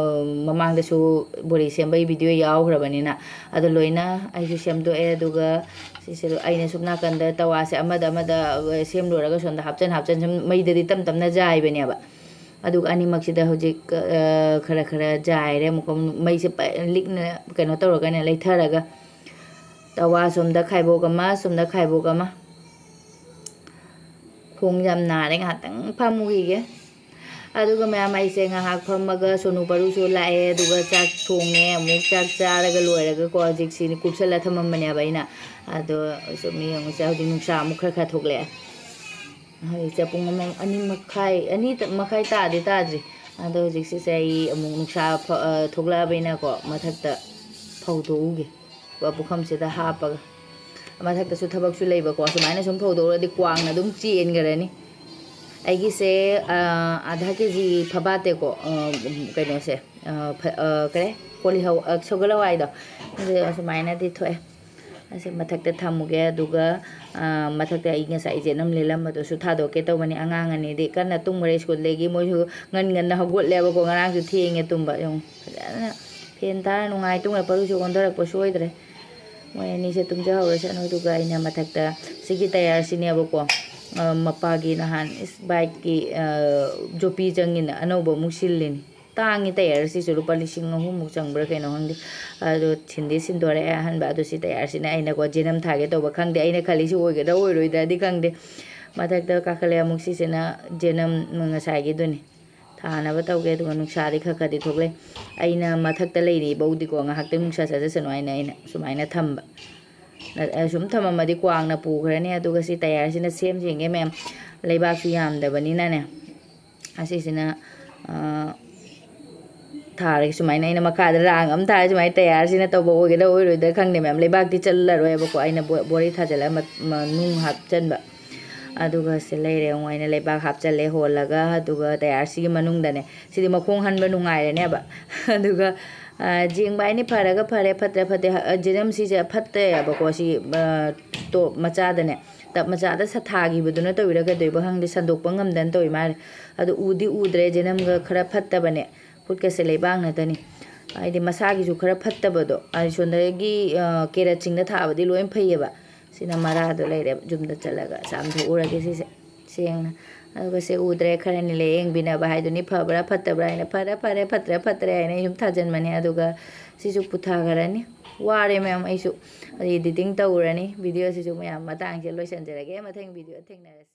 ꯃꯃꯥꯡꯗꯁꯨ ꯕꯣꯔꯤ ꯁꯦꯝꯕꯒꯤ video ꯌꯥꯎꯈ꯭ꯔꯕꯅꯤꯅ꯫ ꯑꯗꯣ ꯂꯣꯏꯅ ꯑꯩꯁꯨ ꯁꯦꯝꯗꯣꯛꯑꯦ꯫ ꯑꯗꯨꯒ ꯁꯤꯁꯦ ꯑꯩꯅ ꯁꯨꯝ ꯅꯥꯀꯟꯗ ꯇꯋꯥꯁꯦ ꯑꯃꯗ ꯑꯃꯗ, ꯑ, ꯁꯦꯝ ꯂꯣꯏꯔꯒ ꯁꯣꯝꯗ ꯍꯥꯞꯆꯟ ꯍꯥꯞꯆꯟ ꯁꯨꯝ ꯃꯩꯗꯗꯤ ꯇꯞ ꯇꯞꯅ ꯖꯥꯏꯕꯅꯦꯕ꯫ ꯑꯗꯨꯒ ꯑꯅꯤꯃꯛꯁꯤꯗ ꯍꯧꯖꯤꯛ, ꯑ, ꯈꯔ ꯈꯔ ꯖꯥꯏꯔꯦ꯫ ꯑꯃꯨꯛꯀ ꯃꯩꯁꯦ ꯄ-, ꯂꯤꯛꯅ ꯀꯩꯅꯣ ꯇꯧꯔꯒꯅꯦ, ꯂꯩꯊꯔꯒ ꯇꯋꯥ ꯁꯣꯝꯗ ꯈꯥꯏꯕꯣꯛ ꯑꯃ, ꯁꯣꯝꯗ ꯈꯥꯏꯕꯣꯛ ꯑꯃ꯫ ꯈꯣꯡ ꯌꯥꯝ ꯅꯥꯔꯦ, ꯉꯥꯏꯍꯥꯛꯇꯪ ꯐꯝꯃꯨꯈꯤꯒꯦ꯫ ꯑꯗꯨꯒ ꯃꯌꯥꯝ, ꯑꯩꯁꯦ ꯉꯥꯏꯍꯥꯛ ꯐꯝꯃꯒ ꯁꯣꯅꯨ ꯄꯔꯨꯁꯨ ꯂꯥꯛꯑꯦ, ꯑꯗꯨꯒ ꯆꯥꯛ ꯊꯣꯡꯉꯦ꯫ ꯑꯃꯨꯛ ꯆꯥꯛ ꯆꯥꯔꯒ ꯂꯣꯏꯔꯒꯀꯣ, ꯍꯧꯖꯤꯛꯁꯤ ꯀꯨꯞꯁꯜꯂ ꯊꯝꯃꯝꯕꯅꯦꯕ ꯑꯩꯅ꯫ ꯑꯗꯣ ꯁꯨꯝ ꯌꯦꯡꯉꯨꯁꯦ, ꯍꯧꯖꯤꯛ ꯅꯨꯡꯁꯥ ꯑꯃꯨꯛ ꯈꯔ ꯈꯔ ꯊꯣꯛꯂꯛꯑꯦ꯫ ꯍꯧꯖꯤꯛꯁꯦ ꯄꯨꯡ ꯑꯃ, ꯑꯅꯤ ꯃꯈꯥꯏ, ꯑꯅꯤ ꯃꯈꯥꯏ ꯇꯥꯗꯤ ꯇꯥꯗ꯭ꯔꯤ꯫ ꯑꯗꯣ ꯍꯧꯖꯤꯛꯁꯤꯁꯦ ꯑꯩ ꯑꯃꯨꯛ ꯅꯨꯡꯁꯥ ꯐ-, ꯑ, ꯊꯣꯛꯂꯛꯑꯕꯅꯤꯅꯀꯣ, ꯃꯊꯛꯇ ꯐꯧꯗꯣꯛꯎꯒꯦ꯫ ꯄꯨꯈꯝꯁꯤꯗ ꯍꯥꯞꯄꯒ꯫ ꯃꯊꯛꯇꯁꯨ ꯊꯕꯛꯁꯨ ꯂꯩꯕꯀꯣ, ꯁꯨꯃꯥꯏꯅ ꯁꯨꯝ ꯐꯧꯗꯣꯛꯎꯔꯗꯤ ꯀ꯭ꯋꯥꯡꯅ ꯑꯗꯨꯝ ꯆꯦꯟꯈ꯭ꯔꯅꯤ꯫ ꯑꯩꯒꯤꯁꯦ, ꯑ, ꯑꯥꯙꯥ ꯀꯦ ꯖꯤ ꯐꯕꯥꯇꯦꯀꯣ, ꯑ, ꯀꯩꯅꯣꯁꯦ, ꯑ, ꯐ-, ꯑ, ꯀꯔꯤ? ꯀꯣꯂꯤ ꯍꯋꯥ-, ꯑ, ꯁꯒꯣꯜ ꯍꯋꯥꯏꯗꯣ꯫ ꯑꯗꯨ ꯁꯨꯃꯥꯏꯅꯗꯤ ꯊꯣꯛꯑꯦ꯫ ꯑꯁꯤ ꯃꯊꯛꯇ ꯊꯝꯃꯨꯒꯦ꯫ ꯑꯗꯨꯒ, ꯑ, ꯃꯊꯛꯇ ꯑꯩ ꯉꯁꯥꯏ ꯖꯦꯅꯝ ꯂꯤꯠꯂꯝꯕꯗꯨꯁꯨ ꯊꯥꯗꯣꯛꯀꯦ ꯇꯧꯕꯅꯤ꯫ ꯑꯉꯥꯡ ꯑꯅꯤꯗꯤ ꯀꯟꯅ ꯇꯨꯝꯈ꯭ꯔꯦ꯫ ꯁ꯭ꯀꯨꯜꯗꯒꯤ ꯃꯣꯏꯁꯨ ꯉꯟ ꯉꯟꯅ ꯍꯧꯒꯠꯂꯦꯕꯀꯣ꯫ ꯉꯔꯥꯡꯁꯨ ꯊꯦꯡꯉꯦ ꯇꯨꯝꯕ꯫ ꯌꯦꯡꯉꯨ, ꯐꯖꯅ ꯐꯦꯟ ꯊꯥꯔ ꯅꯨꯡꯉꯥꯏ ꯇꯨꯝꯈ꯭ꯔꯦ꯫ ꯄꯔꯨꯁꯨ ꯑꯣꯟꯊꯣꯔꯛꯄ ꯁꯣꯏꯗ꯭ꯔꯦ꯫ ꯃꯣꯏ ꯑꯅꯤꯁꯦ ꯇꯨꯝꯖꯍꯧꯔꯁꯅꯨ꯫ ꯑꯗꯨꯒ ꯑꯩꯅ ꯃꯊꯛꯇ ꯁꯤꯒꯤ ꯇꯌꯥꯔꯁꯤꯅꯦꯕꯀꯣ, ꯑ, ꯃꯄꯥꯒꯤ ꯅꯍꯥꯟ ꯏꯁ ꯕꯥꯏꯛꯀꯤ, ꯑ, ꯖꯣꯄꯤ ꯆꯪꯉꯤꯅ ꯑꯅꯧꯕ ꯑꯃꯨꯛ ꯁꯤꯜꯂꯤꯅꯤ꯫ ꯇꯥꯡꯉꯤ ꯇꯌꯥꯔꯁꯤꯁꯨ, ꯂꯨꯄꯥ ꯂꯤꯁꯤꯡ ꯑꯍꯨꯝꯃꯨꯛ ꯆꯪꯕ꯭ꯔꯥ ꯀꯩꯅꯣ ꯈꯪꯗꯦ꯫ ꯑꯗꯣ ꯁꯤꯟꯗꯤ ꯁꯤꯟꯗꯣꯔꯛꯑꯦ ꯑꯍꯟꯕ꯫ ꯑꯗꯣ ꯁꯤ ꯇꯌꯥꯔꯁꯤꯅ ꯑꯩꯅꯀꯣ ꯖꯦꯅꯝ ꯊꯥꯒꯦ ꯇꯧꯕ, ꯈꯪꯗꯦ꯫ ꯑꯩꯅ ꯈꯜꯂꯤꯁꯤ ꯑꯣꯏꯒꯗ꯭ꯔꯥ ꯑꯣꯏꯔꯣꯏꯗ꯭ꯔꯥꯗꯤ ꯈꯪꯗꯦ꯫ ꯃꯊꯛꯇ ꯀꯥꯈꯠꯂꯦ ꯑꯃꯨꯛ꯫ ꯁꯤꯁꯤꯅ ꯖꯦꯅꯝ ꯉꯁꯥꯏꯒꯤꯗꯨꯅꯤ꯫ ꯊꯥꯅꯕ ꯇꯧꯒꯦ꯫ ꯑꯗꯨꯒ ꯅꯨꯡꯁꯥꯗꯤ ꯈꯔ ꯈꯔꯗꯤ ꯊꯣꯛꯂꯛꯑꯦ꯫ ꯑꯩꯅ ꯃꯊꯛꯇ ꯂꯩꯔꯤꯐꯧꯗꯤꯀꯣ, ꯉꯥꯏꯍꯥꯛꯇꯪ ꯅꯨꯡꯁꯥ ꯆꯠꯆꯁꯅꯨ ꯍꯥꯏꯅ ꯑꯩꯅ ꯁꯨꯃꯥꯏꯅ ꯊꯝꯕ꯫ ꯅ-, ꯑ, ꯁꯨꯝ ꯊꯝꯃꯝꯃꯗꯤ ꯀ꯭ꯋꯥꯛꯅ ꯄꯨꯈ꯭ꯔꯅꯤ꯫ ꯑꯗꯨꯒ ꯁꯤ ꯇꯌꯥꯔꯁꯤꯅ ꯁꯦꯝ ꯌꯦꯡꯒꯦ ꯃꯌꯥꯝ, ꯂꯩꯕꯥꯛꯁꯨ ꯌꯥꯝꯗꯕꯅꯤꯅꯅꯦ꯫ ꯑꯁꯤꯁꯤꯅ, ꯑ, ꯊꯥꯔꯒꯦ ꯁꯨꯃꯥꯏꯅ꯫ ꯑꯩꯅ ꯃꯈꯥꯗ ꯔꯥꯡ ꯑꯃ ꯊꯥꯔꯦ ꯁꯨꯃꯥꯏꯅ, ꯇꯌꯥꯔꯁꯤꯅ ꯇꯧꯕ ꯑꯣꯏꯒꯗ꯭ꯔꯥ ꯑꯣꯏꯔꯣꯏꯗ꯭ꯔꯥ ꯈꯪꯗꯦ ꯃꯌꯥꯝ꯫ ꯂꯩꯕꯥꯛꯇꯤ ꯆꯜꯂꯔꯣꯏꯕꯀꯣ, ꯑꯩꯅ ꯕꯣ-, ꯕꯣꯔꯤ ꯊꯥꯖꯤꯜꯂꯒ ꯃ-, ꯃ-, ꯅꯨꯡ ꯍꯥꯞꯆꯟꯕ꯫ ꯑꯗꯨꯒ ꯁꯤ ꯂꯩꯔꯦ ꯑꯃꯨꯛ ꯑꯩꯅ ꯂꯩꯕꯥꯛ ꯍꯥꯞꯆꯜꯂꯦ ꯍꯣꯜꯂꯒ, ꯑꯗꯨꯒ ꯇꯌꯥꯔꯁꯤꯒꯤ ꯃꯅꯨꯡꯗꯅꯦ꯫ ꯁꯤꯗꯤ ꯃꯈꯣꯡ ꯍꯟꯕ ꯅꯨꯡꯉꯥꯏꯔꯅꯦꯕ꯫ ꯑꯗꯨꯒ, ꯑ, ꯖꯦꯡꯕ ꯍꯥꯏꯅꯤ, ꯐꯔꯒ ꯐꯔꯦ, ꯐꯠꯇ꯭ꯔꯦ ꯐꯠꯇꯦ꯫ ꯑ, ꯖꯦꯅꯝ ꯁꯤꯁꯦ ꯐꯠꯇꯦꯕꯀꯣ, ꯁꯤ, ꯑ, ꯇꯣꯞ ꯃꯆꯥꯗꯅꯦ, ꯇꯞ ꯃꯆꯥꯗ ꯁꯥꯊꯥꯈꯤꯕꯗꯨꯅ ꯇꯧꯔꯤꯔꯥ ꯀꯩꯗꯧꯔꯤꯕ ꯈꯪꯗꯦ, ꯁꯟꯗꯣꯛꯄ ꯉꯝꯗꯅ ꯇꯧꯔꯤ ꯃꯥꯜꯂꯦ꯫ ꯑꯗꯨ ꯎꯗꯤ ꯎꯗ꯭ꯔꯦ, ꯖꯦꯅꯝꯒ ꯈꯔ ꯐꯠꯇꯕꯅꯦ꯫ ꯈꯨꯠꯀꯁꯦ ꯂꯩꯕꯥꯛ ꯉꯥꯛꯇꯅꯤ꯫ ꯍꯥꯏꯗꯤ ꯃꯁꯥꯒꯤꯁꯨ ꯈꯔ ꯐꯠꯇꯕꯗꯣ, ꯍꯥꯏꯗꯤ ꯁꯣꯝꯗꯒꯤ, ꯑ, ꯀꯦꯔꯠꯁꯤꯡꯗ ꯊꯥꯕꯗꯤ ꯂꯣꯏ ꯐꯩꯌꯦꯕ꯫ ꯁꯤꯅ ꯃꯔꯥꯗꯣ ꯂꯩꯔꯦ, ꯌꯨꯝꯗ ꯆꯠꯂꯒ ꯆꯥꯝꯊꯣꯛꯎꯔꯒꯦ ꯁꯤꯁꯦ ꯁꯦꯡꯅ꯫ ꯑꯗꯨꯒ ꯁꯦ ꯎꯗ꯭ꯔꯦ, ꯈꯔꯅꯤ ꯂꯥꯏꯌꯦꯡꯕꯤꯅꯕ ꯍꯥꯏꯗꯨꯅꯤ, ꯐꯕ꯭ꯔꯥ ꯐꯠꯇꯕ꯭ꯔꯥ ꯍꯥꯏꯅ꯫ ꯐꯔꯦ, ꯐꯔꯦ, ꯐꯠꯇ꯭ꯔꯦ, ꯐꯠꯇ꯭ꯔꯦ ꯍꯥꯏꯅ ꯑꯩ ꯁꯨꯝ ꯊꯥꯖꯤꯟꯕꯅꯦ꯫ ꯑꯗꯨꯒ ꯁꯤꯁꯨ ꯄꯨꯊꯈ꯭ꯔꯅꯤ꯫ ꯋꯥꯔꯦ ꯃꯌꯥꯝ, ꯑꯩꯁꯨ editing ꯇꯧꯔꯅꯤ꯫ Video ꯁꯤꯁꯨ ꯃꯌꯥꯝ ꯃꯇꯥꯡꯁꯦ ꯂꯣꯏꯁꯤꯟꯖꯔꯒꯦ꯫ ꯃꯊꯪ video ꯊꯦꯡꯅꯔꯁꯤ꯫